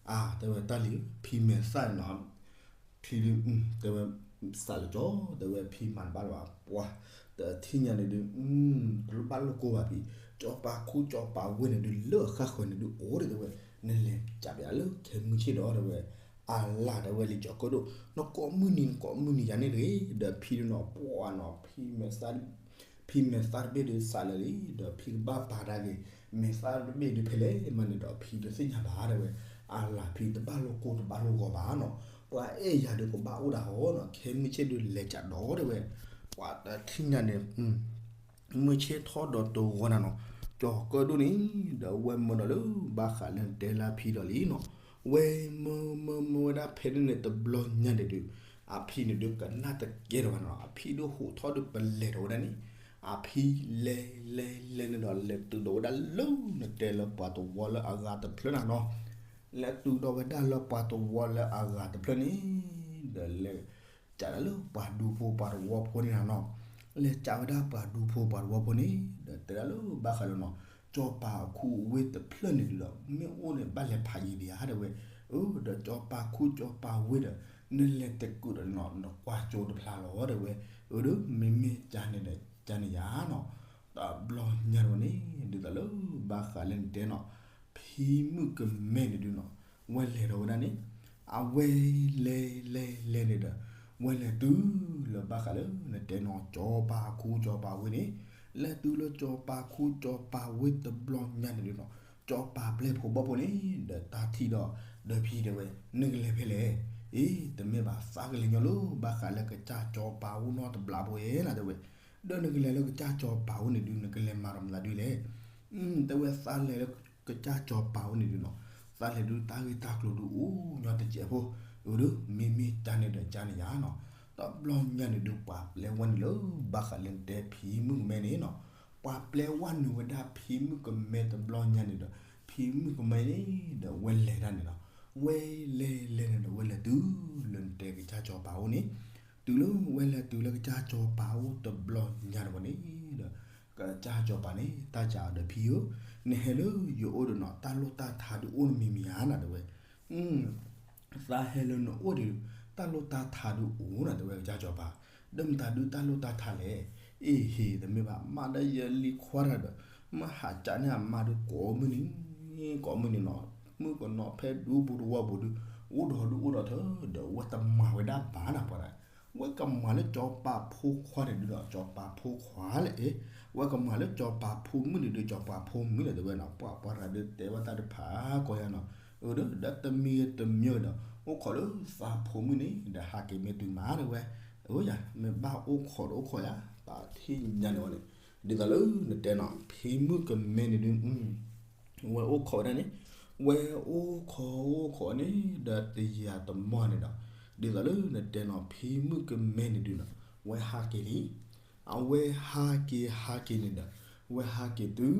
အါ တဲဝဲတၢ်လံၤ ဖံမဲာ်သၣ်န့ၣ်နီၤ ဖံဒုး တဲဝဲ စးလၢကၠီ တဲဝဲဖံမၤတဘၣ်လၢၤဘၣ် ပှၤတထံၣ်ညါန့ၣ်ဒုး တလိၣ်ဘၣ်လိၣ်ကိၢ်ဘၣ်ဖံ, ကၠီၤပၤခူကၠီၤပၤဝ့ၢ်န့ၣ်ဒုး လၢအဃၣ်ဃၢၤန့ၣ်ဒုးအိၣ်ဒီးတဲဝဲ, နလဲၤကးပယၤလၢခဲမုၢ်ဆ့ၣ်ဒီးတဲဝဲ, အလၤတဲဝဲလံၤကၠီၤကၢၣ်ဒိၣ် နကိးမုၢ်နံၤနကိးမုၢ်နံၤယၤန့ၣ်တဂ့ၤ, ဒီးဖံဒုးနီၤ ပှၤနီၤ ဖံမဲာ်သၣ် ဖံမဲာ်သၣ်တဘ့ၣ်ဒုးစးလၢာ်လံ, ဒီးဖံကဘၣ်ပာ်တၢ်ဂ့ၤ, မဲာ်သၣ်တဘ့ၣ်ဒုးဖဲလဲၣ်မးန့ၣ်ဒီး ဖံတသ့ၣ်ညါဘၣ်တဲဝဲ, အလၤဖံတဘၣ်လိၣ်ကိၢ်တဘၣ်လိၣ်ဂီၤဘၣ်နီၤ, ပှၤအဲၣ်ယၤဒုးကဘၣ်အိၣ်ဒၣ်အီၤနီၤ, ခဲမုၢ်ဆ့ၣ်ဒုးလဲၤကးဒီးတဲဝဲ, ပှၤတထံၣ်ညါန့ၣ် မုၢ်ဆ့ၣ်ထီၣ်ဒီးတဂီၤနၤနီၤ, ကၠီၤကၢၣ်ဒိၣ်န့ၣ် ဒီးဝဲမၢဒီးလၢဘၣ်ဃးလၢနတဲလၢဖံဒီးလံနီၤ, ဝဲမၢမၢမၢဝဲဒၣ်ဖဲန့ၣ်န့ၣ် တဘျီညါန့ၣ်ဒုး အဖံန့ၣ်ဒုးကနၣ်တကဲဒီးဘၣ်နီၤ, အဖံဒုးဟူးထီၣ်ဒုးပလဲၤဒီးဝဲဒၣ်န့ၣ်, အဖံလဲၤလဲၤလဲၤန့ၣ်ဒီး လဲၤတုၤဒီးဝဲဒၣ်လၢနတဲလၢပှၤတဝီလၢအဂၤတဖျၢၣ်နၤနီၤ, လဲၤတုၤဒီးဝဲဒၣ်လၢပှၤတဝီလၢအဂၤတဖျၢၣ်န့ၣ်, ဒီးလဲၤ ကးဒၣ်လၢပှၤဒူဖိပှၤတဝီဖိန့ၣ်နၤနီၤ, လဲၤကးဝဲဒၣ်ပှၤဒူဖိပှၤတဝီဖိန့ၣ် ဒီးတဲဒၣ်လၢဘၣ်ဃးလၢနီၤ, ကၠီၤပၤခူဝ့ၢ်တဖျၢၣ်န့ၣ်ဒုးဒီး မ့ၢ်အိၣ်န့ၣ်ဘၣ်လဲၤဖးယံၤဒံးဧါတဲဝဲ, အၢ ဒီးကၠီၤပၤခူကၠီၤပၤဝ့ၢ်ဒီး နလဲၤတကုာ်ဒီးနီၤ နကွၢ်ကၠိတဖျါလီၤတဲဝဲ, အၢ ဒီးမ့မ့ၢ်ကန့ၣ်ဒီးကန့ၣ်ယါနီၤ, တဘျီညါန့ၣ်န့ၣ် ဒ်သိးလၢဘၣ်ဃးလၢနတဲနီၤ ဖံမုၣ်ကမဲန့ၣ်ဒုးနီၤ, ဝဲလဲၤဒီးဝဲဒၣ်န့ၣ်, အဝဲလဲၤလဲၤလဲၤန့ၣ်ဒီး ဝဲလဲၤတုၤလၢဘၣ်ဃးလၢနတဲနီၤ ကၠီၤပၤခူကၠီၤပၤဝ့ၢ်န့ၣ်, လဲၤတုၤလၢကၠီၤပၤခူကၠီၤပၤဝ့ၢ်တဘျီညါန့ၣ်ဒုးနီၤ, ကၠီၤပၤပျဲၢ်ဖိဘီၣ်ဖိန့ၣ် ဒီးတၢ်ထံၣ်ဒီး ဒီးဖံတဲဝဲ, နကလဲၤဖဲလဲၣ်, အ့ တမ့ၢ်ဘၣ်သးကလဲၤညီလၢ ဘၣ်ဃးလၢကစၢ်ကၠီၤပၤအိၣ်နီတဘျီဖိဧါနၤတဲဝဲ, ဒီးနကလဲၤလၢကစၢ်ကၠီၤပၤအိၣ်န့ၣ်ဒုး နကလဲၤမၤဒီးမတၤဒုးလဲၣ် တဲဝဲသးလဲၤလၢကစၢ်ကၠီၤပၤအိၣ်န့ၣ်ဒုးနီၤ, သးလဲၤဒုးတၢ်ဂ့ၢ်တၢ်ကျိၤဒုးအိၣ်ညီတစဲးဖိ, အၢ ဒီးမ့မ့ၢ်ကန့ၣ်ဒီးကန့ၣ်ယါနီၤ, တဘျီညါန့ၣ်ဒုးပှၤပျဲဝဲန့ၣ်လၢ ဘၣ်ဃးလၢနတဲဖံမုၣ်ကမဲန့ၣ်နီၤ, ပှၤပျဲဝဲန့ၣ်ဝဲဒၣ်ဖံမုၣ်ကမဲတဘျီညါန့ၣ်ဒီး ဖံမုၣ်ကမဲန့ၣ်ဒီးဝဲလဲၤဒၣ်န့ၣ်နီၤ, ဝဲလဲၤလဲၤန့ၣ်ဒီး ဝဲလဲၤတုၤလၢနတဲကစၢ်ကၠီၤပၤအိၣ်န့ၣ်, တုၤလၢဝဲလဲၤတုၤလၢကစၢ်ကၠီၤပၤအိၣ်တဘျီညါတဝဲန့ၣ်ဒီး ကစၢ်ကၠီၤပၤန့ၣ် တၢ်စံးဒီးဖံဧၢ, နဟဲလၢယအိၣ်ဒီးနီၤ တၢ်လိၣ်တၢ်ထါဒုးအိၣ်နမံၤမံၤဧါနၤ တဲဝဲ. သးဟဲလၢနအိၣ်ဒီး တၢ်လိၣ်တၢ်ထါဒုးအိၣ်နၤ တဲဝဲ ကစၢ်စီၤပၤ. ဒီးမတၤဒုးတၢ်လိၣ်တၢ်ထါလဲၣ်. အ့ၣ်ဟ့ၣ် တမ့ၢ်ဘၣ် မ့ၢ်ဒၣ်ယလံၤခွါတဂၤဒီး မ့ၢ်ဟးကးန့ၢ်အမါဒုးကိးမုၢ်နံၤ ကိးမုၢ်နံၤနီၤ မုၣ်ကနီၤဖဲဒူပူၤတဝီပူၤဒုး အိၣ်ဒီးဒုးအိၣ်ဒီးထၢ ဒီးဝဲတမၤဝဲဒၣ်ဘၣ်နၤပှၤဒၣ် ဝဲကမၤလၢစီၤပၤဖိခွါန့ၣ်ဒုးဒီး စီၤပၤဖိခွါလဲၣ်. ဝဲကမၤလၢစီၤပၤဖိမုၣ်န့ၣ်ဒုး စီၤပၤဖိမုၣ်လဲၣ် တဲဝဲနီၤ. ပှၤပှၤတဂၤဒုးတဲဘၣ်တၢ်တဖၣ်ကီယၤနီၤ. အၢ ဒီးတမံၤတမံၤဒီး အိၣ်ခိးလၢသးဖိမုၣ်န့ၣ်ဒီး ဟးက့ၤမ့ၢ်တုၤမး တဲဝဲ. အၢ ယၤ မ့ၢ်ဘၣ်အိၣ်ခိးဒီးအိၣ်ခိးယၤ ပာ်ထံၣ်ညါန့ၣ်ဝဲန့ၣ် ဒ်သိးလၢနတဲနီၤ ဖံမုၣ်ကမဲန့ၣ်ဒုး ဝဲအိၣ်ခိးဝဲဒၣ်န့ၣ် ဝဲအိၣ်ခိးအိၣ်ခိးန့ၣ် ဒီးတယၤတမီၢ်န့ၣ်ဒီး ဒ်သိးလၢနတဲနီၤ ဖံမုၣ်ကမဲန့ၣ်ဒုးနီၤ ဝဲဟးက့ၤလံ. အဝဲဟးက့ၤဟးက့ၤန့ၣ်ဒီး ဝဲဟးက့ၤတုၤ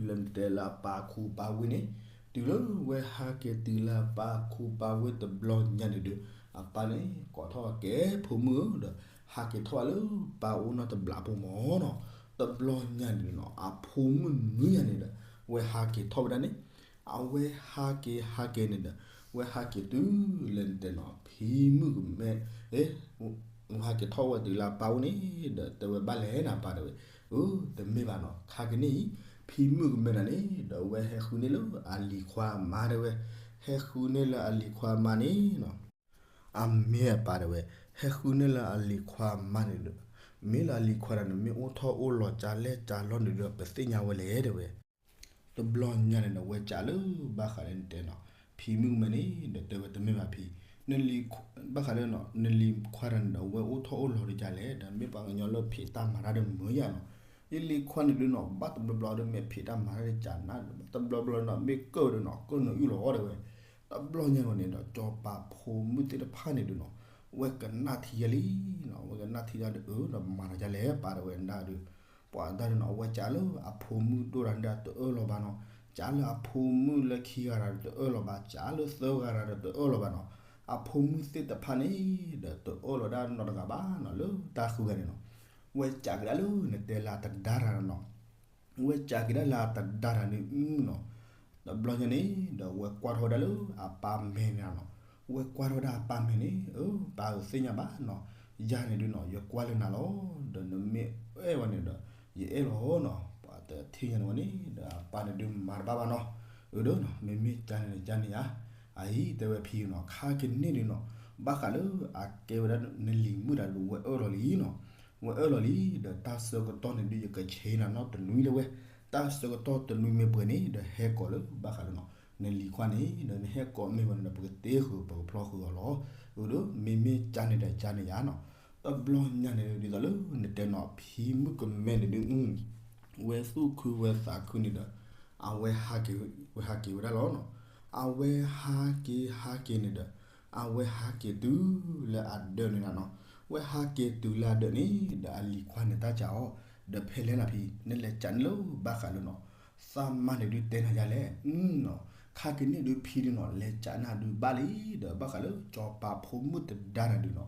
လၢနတဲလၢအပၢ်ခူပၢ်ဝ့ၢ်န့ၣ် တုၤလၢဝဲဟးက့ၤတုၤလၢအပၢ်ခူပၢ်ဝ့ၢ်တဘျီညါန့ၣ်ဒီး အပၢ်န့ၣ်ကိးထီၣ်ကဲဖိမုၣ်ဧၢဒီး ဟးက့ၤထီၣ်လၢပၢ်အိၣ်နီတဘျီဖိမီၤနီၤ. တဘျီညါန့ၣ်နီၤ အဖိမုၣ်နွံညါန့ၣ်ဒီး ဝဲဟးက့ၤထီၣ်ဝဲဒၣ်န့ၣ် အဝဲဟးက့ၤဟးက့ၤန့ၣ်ဒီး ဝဲဟးက့ၤတုၤလၢနတဲနီၤ ဖံမုၣ်ကမဲ ဟဲက့ၤထီၣ်ဝဲတုၤလၢအပၢ်အိၣ်န့ၣ်ဒီး တဲဝဲဘၣ်လဲၣ်နၤပၢ် တဲဝဲ. အၢ တမ့ၢ်ဘၣ်နီၤ ခါကန့ၣ်အံၤ ဖံမုၣ်ကမဲနၤန့ၣ်ဒီး ဝဲဟဲဃုန့ၢ်လၢအလံၤခွါအမါ တဲဝဲ. ဟဲဃုန့ၢ်လၢအလံၤခွါအမါန့ၣ်နီၤ အမ့ၢ်အပၢ် တဲဝဲ. ဟဲဃုန့ၢ်လၢအလံၤခွါအမါန့ၣ်ဒီး မ့ၢ်လၢအလံၤခွါန့ၣ် မ့ၢ်အိၣ်ထီၣ်အိၣ်လီၤကၢ်လဲၣ်ကၢ်လီန့ၣ်ဒီး ပသ့ၣ်ညါဝဲလဲၣ် တဲဝဲ. တဘျီညါန့ၣ်ဒီး ဝဲကးလၢဘၣ်ဃးလၢနတဲနီၤ ဖံမုၣ်ကမဲန့ၣ်ဒီး တဲဝဲတမ့ၢ်ဘၣ်ဖံ ဘၣ်ဃးလၢ နလံၤခွါတဂၤန့ၣ်ဒီး ဝဲအိၣ်ထီၣ်အိၣ်လီၤဒ်ကၢ်လဲၣ် ဒီးမ့ၢ်ပှၤကညီလၢဖံးတၢ်မၤတၢ်ဒီးမုာ်ယၤနီၤ. ယလံၤခွါန့ၣ်ဒုးနီၤ ဘၣ်တဘျီဘျီဒီးမ့ၢ်ဖံးတၢ်မၤတၢ်ဒ်ကၢ်နၤ တဘျီဘျီနီၤ မ့ၢ်ကၢၣ်ဒီးနီၤ ကၢၣ်နုာ်အုၣ်လီၤ တဲဝဲ. တဘျီညါန့ၣ်ဒီး စီၤပၤဖိမုၣ်သ့ၣ်တဖၣ်န့ၣ်ဒုးနီၤ ဝဲကနၣ်ထံယဲလံနီၤ ဝဲကနၣ်ထံယဲဒီး အၢ ဒီးမၤတၢ်ဒ်လဲၣ် ပၢ် တဲဝဲဒၣ်ဒီး ပှၤဒၣ်ဒီးနီၤ အဝဲကးလၢအဖိမုၣ်ဒိၣ်တဂၤန့ၣ်ဒီးတအၢၣ်လီၤဘၣ်နီၤ. ကးလၢအဖိမုၣ်လၢခံဂၤတဂၤဒီးတအၢၣ်လီၤဘၣ် ကးလၢသၢဂၤတဂၤဒီးတအၢၣ်လီၤဘၣ်နီၤ. အဖိမုၣ်သ့ၣ်တဖၣ်န့ၣ်ဒီး တအၢၣ်လီၤဒၣ်နီတဂၤဘၣ်နီၤ လၢတၢ်ဃုဂၤန့ၣ်နီၤ. ဝဲကးကဒါလၢနတဲလၢအတဒါတဂၤနီၤ ဝဲကးကဒါလၢအတဒါတဂၤန့ၣ်နီၤ. တဘျီညါန့ၣ်ဒီး ဝဲကွၢ်ထီၣ်ဝဲဒၣ်လၢအပၢ်မဲာ်န့ၣ်နီၤ. ဝဲကွၢ်ထီၣ်ဝဲဒၣ်အပၢ်မဲာ်န့ၣ် အၢ ပၢ်ဧၢ သ့ၣ်ညါဘၣ်နီၤ ယၤန့ၣ်ဒုးနီၤ ယကွၢ်လၢနၤလီၤ ဒီးနမ့ၢ်အဲၣ်ဝဲန့ၣ်ဒီး ယအဲၣ်လီၤနီၤ. ပှၤတထံၣ်ညါန့ၣ်ဝဲန့ၣ်ဒီး အပၢ်န့ၣ်ဒုးမၤတဘၣ်ဘၣ်နီၤ. အၢ ဒီးနီၤ မ့မ့ၢ်ကန့ၣ်ဒီးကန့ၣ်ဧါ အအံၤ တဲဝဲဖံနီၤ ခါကန့ၣ်ဒုးနီၤ ဘၣ်ဃးလၢအကဲဝဲဒၣ်နလံၤမုၣ်တဂၤဒီး ဝဲအၢၣ်လီၤလံနီၤ. ဝဲအၢၣ်လီၤလံ ဒီးတၢ်ဆၢကတီၢ်န့ၣ်ဒုး ယကဆဲးနၤနီတနွံ တဲဝဲ. တၢ်ဆၢကတီၢ်တနွံမ့ၢ်ပှဲၤန့ၣ်ဒီး ဟဲကိးလၢဘၣ်ဃးလၢနီၤ နလံၤခွါန့ၣ်ဒီး နဟဲကိးမ့ၢ်ဝဲန့ၣ်ဒီး ပကတ့ဃုာ် ပကဖျီဃုာ်အီၤလီၤ. အၢ ဒီးမ့မ့ၢ်ကန့ၣ်ဒီးကန့ၣ်ဧါနီၤ. တဘျီညါန့ၣ် ဒ်သိးလၢနတဲနီၤ ဖံမုၣ်ကမဲန့ၣ်ဒုး ဝဲသူၣ်ခုဝဲသးခုန့ၣ်ဒီး အဝဲဟးက့ၤ ဝဲဟးက့ၤဝဲဒၣ်လီၤနီၤ. အဝဲဟးက့ၤဟးက့ၤန့ၣ်ဒီး အဝဲဟးက့ၤတုၤလၢအဒၢးန့ၣ်နီၤ. ဝဲဟးက့ၤတုၤလၢအဒၢးန့ၣ်ဒီး အလံၤခွါန့ၣ်တၢ်ကးအီၤ ဒီးဖဲလဲၣ်နၤဖံ နလဲၤကးန့ၣ်လၢဘၣ်ဃးလၢနီၤ သးမါန့ၣ်ဒုးတဲနၤယၤလဲၣ်နီၤ. ခါကန့ၣ်ဒုးဖံဒုးနီၤ လဲၤကးန့ၣ်ဒုးဘၣ်လံ ဒီးဘၣ်ဃးလၢစီၤပၤဖိမုၣ်တဒါတဂၤဒုးနီၤ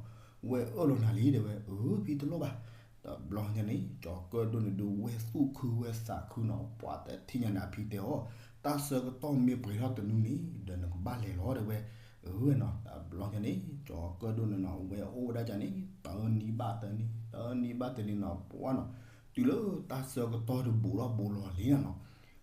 ဝဲအၢၣ်လီၤနၤလံ တဲဝဲ. အၢ ဖံတလိၣ်ဘၣ်. တဘျီညါန့ၣ် ကၠီၤကၢၣ်ဒိၣ်န့ၣ်ဒုး ဝဲသူၣ်ခုဝဲသးခုနီၤ ပှၤတထံၣ်ညါန့ၣ် အဖံတဲအီၤ တၢ်ဆၢကတီၢ်မ့ၢ်ပှဲၤထီၣ်တနွံန့ၣ်ဒီး နကဘၣ်လဲၤလီၤ တဲဝဲ. အၢ နီၤ တဘျီညါန့ၣ် ကၠီၤကၢၣ်ဒိၣ်န့ၣ်နီၤ ဝဲအိၣ်ဝဲဒၣ်ကန့ၣ် တနံၤဘၣ်တနံၤ တနံၤဘၣ်တနံၤနီၤ ပှၤနီၤ တုၤလၢတၢ်ဆၢကတီၢ်ဒုးဘူးထီၣ်ဘူးလီၤလံနီၤ.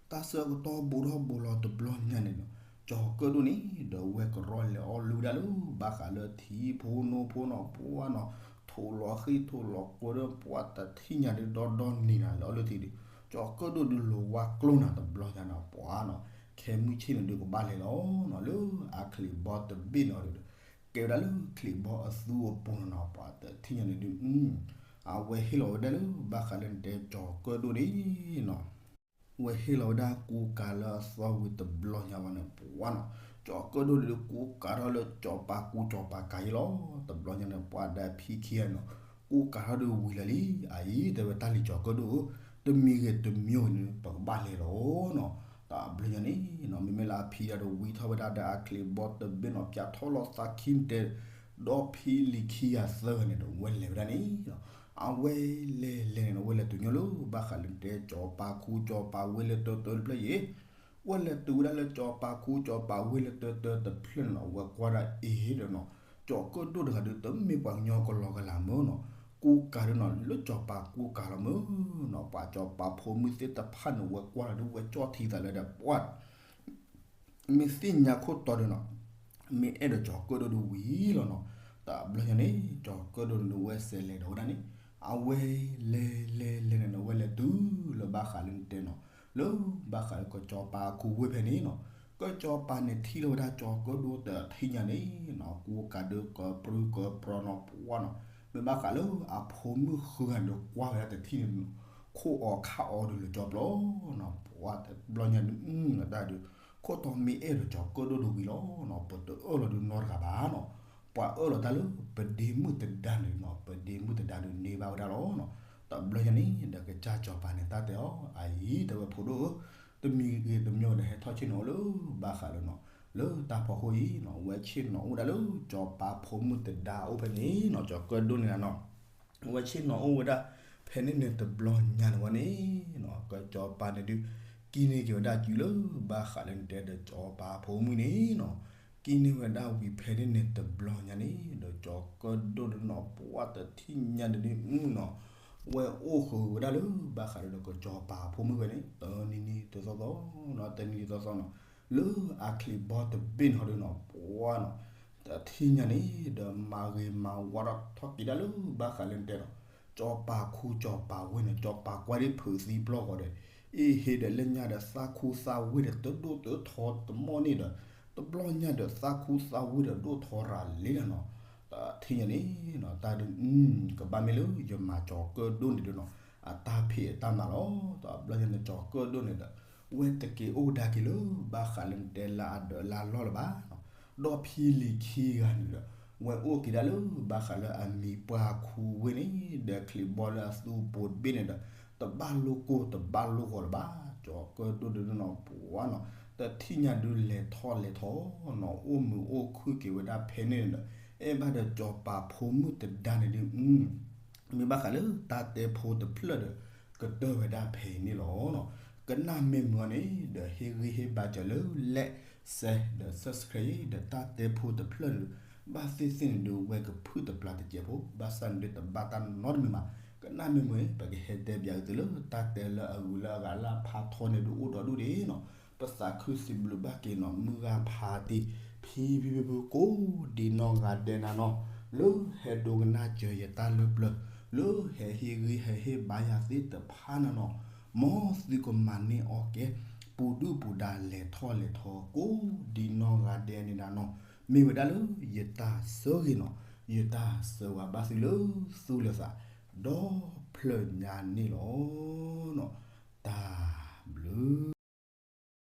တၢ်ဆၢကတီၢ်ဘူးထီၣ်ဘူးလီၤတဘျီညါန့ၣ်နီၤ ကၠီၤကၢၣ်ဒိၣ်န့ၣ်ဒီး ဝဲကရီလဲၤအီၣ်လုၢ်ဒၣ်လၢ ဘၣ်ဃးလၢထံဖိနိဖိနီၤ ပှၤနီၤ ထိးလီၤဃံၢ်ထိးလီၤကီဒီး ပှၤတထံၣ်ညါဒုးဒီဒီနံၤနၤ လဲၤအီၣ်လုၢ်ထံဒုး ကၠီၤကၢၣ်ဒိၣ်ဒုးလိၤဝါကျိၣ်နၤ တဘျီညါနီၤ ပှၤနီၤ ခဲမုၢ်ဆ့ၣ်န့ၣ်ဒုးကဘၣ်လဲၤလီၤနီၤ လၢအချံးဘီတဘ့ၣ်န့ၣ်ဒီး ကဲဝဲဒၣ်လၢချံးဘီအသူအပူၤနီၤနီၤ ပှၤတထံၣ်ညါန့ၣ်ဒုး အဝဲဟ့ၣ်လီၤဝဲဒၣ်လၢ ဘၣ်ဃးလၢနတဲကၠီၤကၢၣ်ဒိၣ်န့ၣ်နီၤ ဝဲဟ့ၣ်လီၤဝဲဒၣ်ကူကၤလၢအသီဝံၤတဘျီညါဝဲန့ၣ် ပှၤနီၤ ကၠီၤကၢၣ်ဒိၣ်ဒုး ကူကၤထီၣ်လၢကၠီၤပၤကူကၠီၤပၤကၤယဲလီၤ. တဘျီညါန့ၣ် ပှၤဒီးဖံခံဂၤနီၤ ကူကၤထီၣ်ဒုးဝံၤလၢာ်လံ အအံၤ တဲဝဲတၢ်လံၤကၠီၤကၢၣ်ဒိၣ်ဧၢ တမံၤဂ့ၤတမံၤဂ့ၤန့ၣ် ပကဘၣ်လဲၤလီၤနီၤ. တဘျီညါန့ၣ်နီၤ မ့မ့ၢ်လၢအဖံဒီးဝံထီၣ်ဝဲဒၣ်ဒီးအချံးဘီတဘ့ၣ်နီၤ ပၠးထီၣ်လီၤသးခံတဲ ဒီးဖံလံၤခံဂၤသၢဂၤန့ၣ်ဒီး ဝဲလဲၤဝဲဒၣ်န့ၣ်နီၤ အဝဲလဲၤလဲၤန့ၣ်နီၤ ဝဲလဲၤတုၤညီလၢဘၣ်ဃးလၢတဲ စီၤပၤခူစီၤပၤဝ့ၢ်လၢတၢတၢတဖျၢၣ်အံၤ, ဝဲလဲၤတုၤဝဲဒၣ်လၢစီၤပၤခူစီၤပၤဝ့ၢ်လၢတၢတၢတဖျၢၣ်န့ၣ်နီၤ ဝဲကွၢ်ဒၣ်အ့ၣ်ဒီးနီၤ ကၠီၤကၢၣ်ဒိၣ်တဂၤဒီး တမ့ၢ်ပှၤကညီကလီကလၤမ့ၢ်နီၤ, ကူကၤဒီးနီၤ လၢစီၤပၤကူကၤလီၤမ့ၢ်နီၤ ပှၤစီၤပၤဖိမုၣ်သ့ၣ်တဖၣ်န့ၣ် ဝဲကွၢ်လီၤဒီး ဝဲကၠီၣ်ထံသးလၢဒီး ပှၤ မ့ၢ်သ့ၣ်ညါခိၣ်တီဒီးနီၤ မ့ၢ်အဲၣ်ဒိးကၠီၤကၢၣ်ဒိၣ်ဒီးဝံၤလီၤနီၤ. တဘျီညါန့ၣ် ကၠီၤကၢၣ်ဒိၣ်န့ၣ်ဒီး ဝဲစဲးလဲၤဒီးဝဲဒၣ်န့ၣ် အဝဲလဲၤလဲၤလဲၤန့ၣ်နီၤ ဝဲလဲၤတုၤလၢဘၣ်ဃးလၢနတဲနီၤ လၢဘၣ်ဃးလၢကၠီၤပၤခူဝ့ၢ်ဖဲန့ၣ်နီၤ, ကၠီၤပၤန့ၣ်ထံၣ်လီၤဝဲဒၣ်ကၠီၤကၢၣ်ဒိၣ်တထံၣ်ညါန့ၣ်နီၤ ကူကၤဒီးကပြုၢ်ကပြီနီၤ ပှၤနီၤ, မ့ၢ်ဘၣ်ဃးလၢအဖိမုၣ်ဃုဂၤန့ၣ်ဒီး ကွၢ်ဝဲဒၣ်တထံၣ်န့ၣ်နီၤ ခိၣ်အီၤခါအီၤဒီးလၢကၠီပျီနီၤ ပှၤတဘျီညါဒုး အတၢ်ဒုး ခိၣ်တီမ့ၢ်အဲၣ်ဒိးကၠီၤကၢၣ်ဒိၣ်ဒီးဝံၤလီၤနီၤ ပတအၢၣ်လီၤဒုးနီတဂၤဘၣ်နီၤ, ပှၤအၢၣ်လီၤတၢ်လၢပဒ့မုၣ်တဒါန့ၣ်နီၤ ပဒ့မုၣ်တဒါဒုးန့ၢ်ဘၣ်ဝဲဒၣ်လီၤနီၤ. တဘျီညါန့ၣ်ဒီး ကစၢ်စီၤပၤန့ၣ်တၢ်တဲအီၤ အအံၤ တဲဝဲဖိဒိၣ်ဧၢ, တမံၤဂ့ၤတမံၤဂ့ၤဒီး ဟဲထီၣ်ဆ့ၣ်နီၤအိၣ်လၢဘၣ်ဃးလၢနီၤ လၢတၢ်ဖီခိၣ်အံၤနီၤ ဝဲဆ့ၣ်နီၤအိၣ်ဝဲဒၣ်လၢ စီၤပၤဖိမုၣ်တဒါအိၣ်ဖဲန့ၣ်နီၤ ကၠီၤကၢၣ်ဒိၣ်န့ၣ်နီၤ ဝဲဆ့ၣ်နီၤအိၣ်ဝဲဒၣ် ဖဲန့ၣ်န့ၣ်တဘျီညါန့ၣ်ဝဲန့ၣ်နီၤ ကၠီၤပၤန့ၣ်ဒုး ကံၣ်န့ၢ်က့ၤဝဲဒၣ်စုလၢဘၣ်ဃးလၢနတဲဒီးစီၤပၤဖိမုၣ်န့ၣ်နီၤ, ကံၣ်န့ၢ်ဝဲဒၣ်ဝံၤဖဲန့ၣ်န့ၣ်တဘျီညါန့ၣ် ဒီးကၠီၤကၢၣ်ဒိၣ်န့ၣ်နီၤ ပှၤတထံၣ်ညါဒုးန့ၣ်နီၤ ဝဲအိၣ်ဃုာ်ဝဲဒၣ်လၢဘၣ်ဃးဒီးကၠီၤပၤဖိမုၣ်ဖဲန့ၣ် တနံၤနံၤတသီသီနီၤ တနံၤနံၤတသီသီနီၤ လၢအချံးဘီတဘ့ၣ်န့ၣ်ဟီဒုးနီၤ ပှၤနီၤ တထံၣ်ညါန့ၣ် ဒီးမၤဂ့ၤမၤဝါထီၣ်ထီၣ်က့ၤဒၣ်လၢဘၣ်ဃးလၢနတဲနီၤ စီၤပၤခူစီၤပၤဝ့ၢ်န့ၣ် စီၤပၤကွၢ်ဒ်ဖုးသံပျီၢ်ဂီၤဒီး အ့ၣ်ဟ့ဒီးလၢညါဒီးသးခူသးဝ့ၢ်ဒီးတဒိၣ်တထီတမီၢ်န့ၣ်ဒီး တဘျီညါဒီးသးခူသးဝ့ၢ်ဒီးဒိၣ်ထီရၤလံလီၤနီၤ. တထံၣ်ညါန့ၣ်နီၤ တၢ်ဒုး ကဘၣ်မ့ၢ်လၢယမၤကၠီၤကၢၣ်ဒိၣ်န့ၣ်ဒုးနီၤ အတၢ်ဖံးအတၢ်မၤလီၤ. တဘျီညါန့ၣ် ကၠီၤကၢၣ်ဒိၣ်န့ၣ်ဒီး ဝဲတက့ၤအိၣ်ကဒါက့ၤလၢဘၣ်ဃးလၢနတဲလၢအဒၢးလၢအလီၢ်လၢၤဘၣ်နီၤ ဒီဖံလံၤခံဂၤန့ၣ်ဒီး ဝဲအိၣ်က့ၤဒၣ်လၢဘၣ်ဃးလၢအမံၤပှၢ်ခူဝ့ၢ်န့ၣ် ဒီးချံးဘီလၢအသူပူၤတဘ့ၣ်န့ၣ်ဒီး တဘၣ်လိၣ်ကိၢ်တဘၣ်လိၣ်ဂီၤလၢၤဘၣ်. ကၠီၤကၢၣ်ဒိၣ်ဒုးနီၤ ပှၤနီၤ တထံၣ်ညါဒုးလဲၤထီၣ်လဲၤထီနီၤ အိၣ်မုာ်အိၣ်ခုၣ်က့ၤဝဲဒၣ်ဖဲန့ၣ်န့ၣ်ဒီး အဲၣ်ဘၣ်ဒီးစီၤပၤဖိမုၣ်တဒါန့ၣ်ဒုး မ့ၢ်ဘၣ်ဃးလၢတၢ်တဲဖိတဖျၢၣ်ဒီး ကတၢၢ်ဝဲဒၣ်ဖဲအံၤန့ၣ်လီၤ. ကနၣ်မ့ၢ်မုာ်အီၤန့ၣ် ဒီးဟ့ၣ်ဂံၢ်ဟ့ၣ်ဘါစၢၤလၢ like, share ဒီး subscribe ဒီးတၢ်တဲဖိတဖျၢၣ်န့ၣ် ဘၣ်သ့ၣ်သ့ၣ်န့ၣ်ဒုးဝဲကဖုၣ်တပျၢ်တစဲးဖိ ဘၣ်ဆၣ်န့ၣ်ဒုးတဘၣ်တၢ်နီတမံၤမး ကနၣ်မ့ၢ်မုာ် ပကဟဲတဲပၠးအုးသုလၢ တၢ်တဲလၢအဂုၤလၢအဂၤလၢအဖးထီန့ၣ်ဒုးအိၣ်ဒီးဒူၣ်ဒံးနီၤ ပသးခုစံးဘျုးဘၣ်က့ၤနီၤ မုၢ်ဂၤဖးတံၢ် ဖံဖံဖုဖုကိးဒံးနီၢ်ဂၤဒဲးနၤနီၤ လၢဟဲဒိကနၣ်စၢၤယတၢ်လၢပျၢၤ လၢဟဲဟ့ၣ်ဂံၢ်ဟဲဟ့ၣ်ဘါယၤသ့ၣ်တဖၣ်နၤနီၤ မ်သုကမၤန့ၢ်အီၣ်ကဲ ပူၤဒုၣ်ပူၤဒါလဲၤထီၣ်လဲၤထီ ကိးဒံးနီၢ်ဂၤဒဲးန့ၣ်နၤနီၤ မ့ၢ်ဝဲဒၣ်လၢယတၢ်ဆၢဂ့ၤနီၤ ယတၢ်ဆၢဝါဘၣ်သုလၢသူၣ်လၢသး ဒီဖျၢၣ်ညါန့ၣ်လီၤ. တၢ်ဘျုး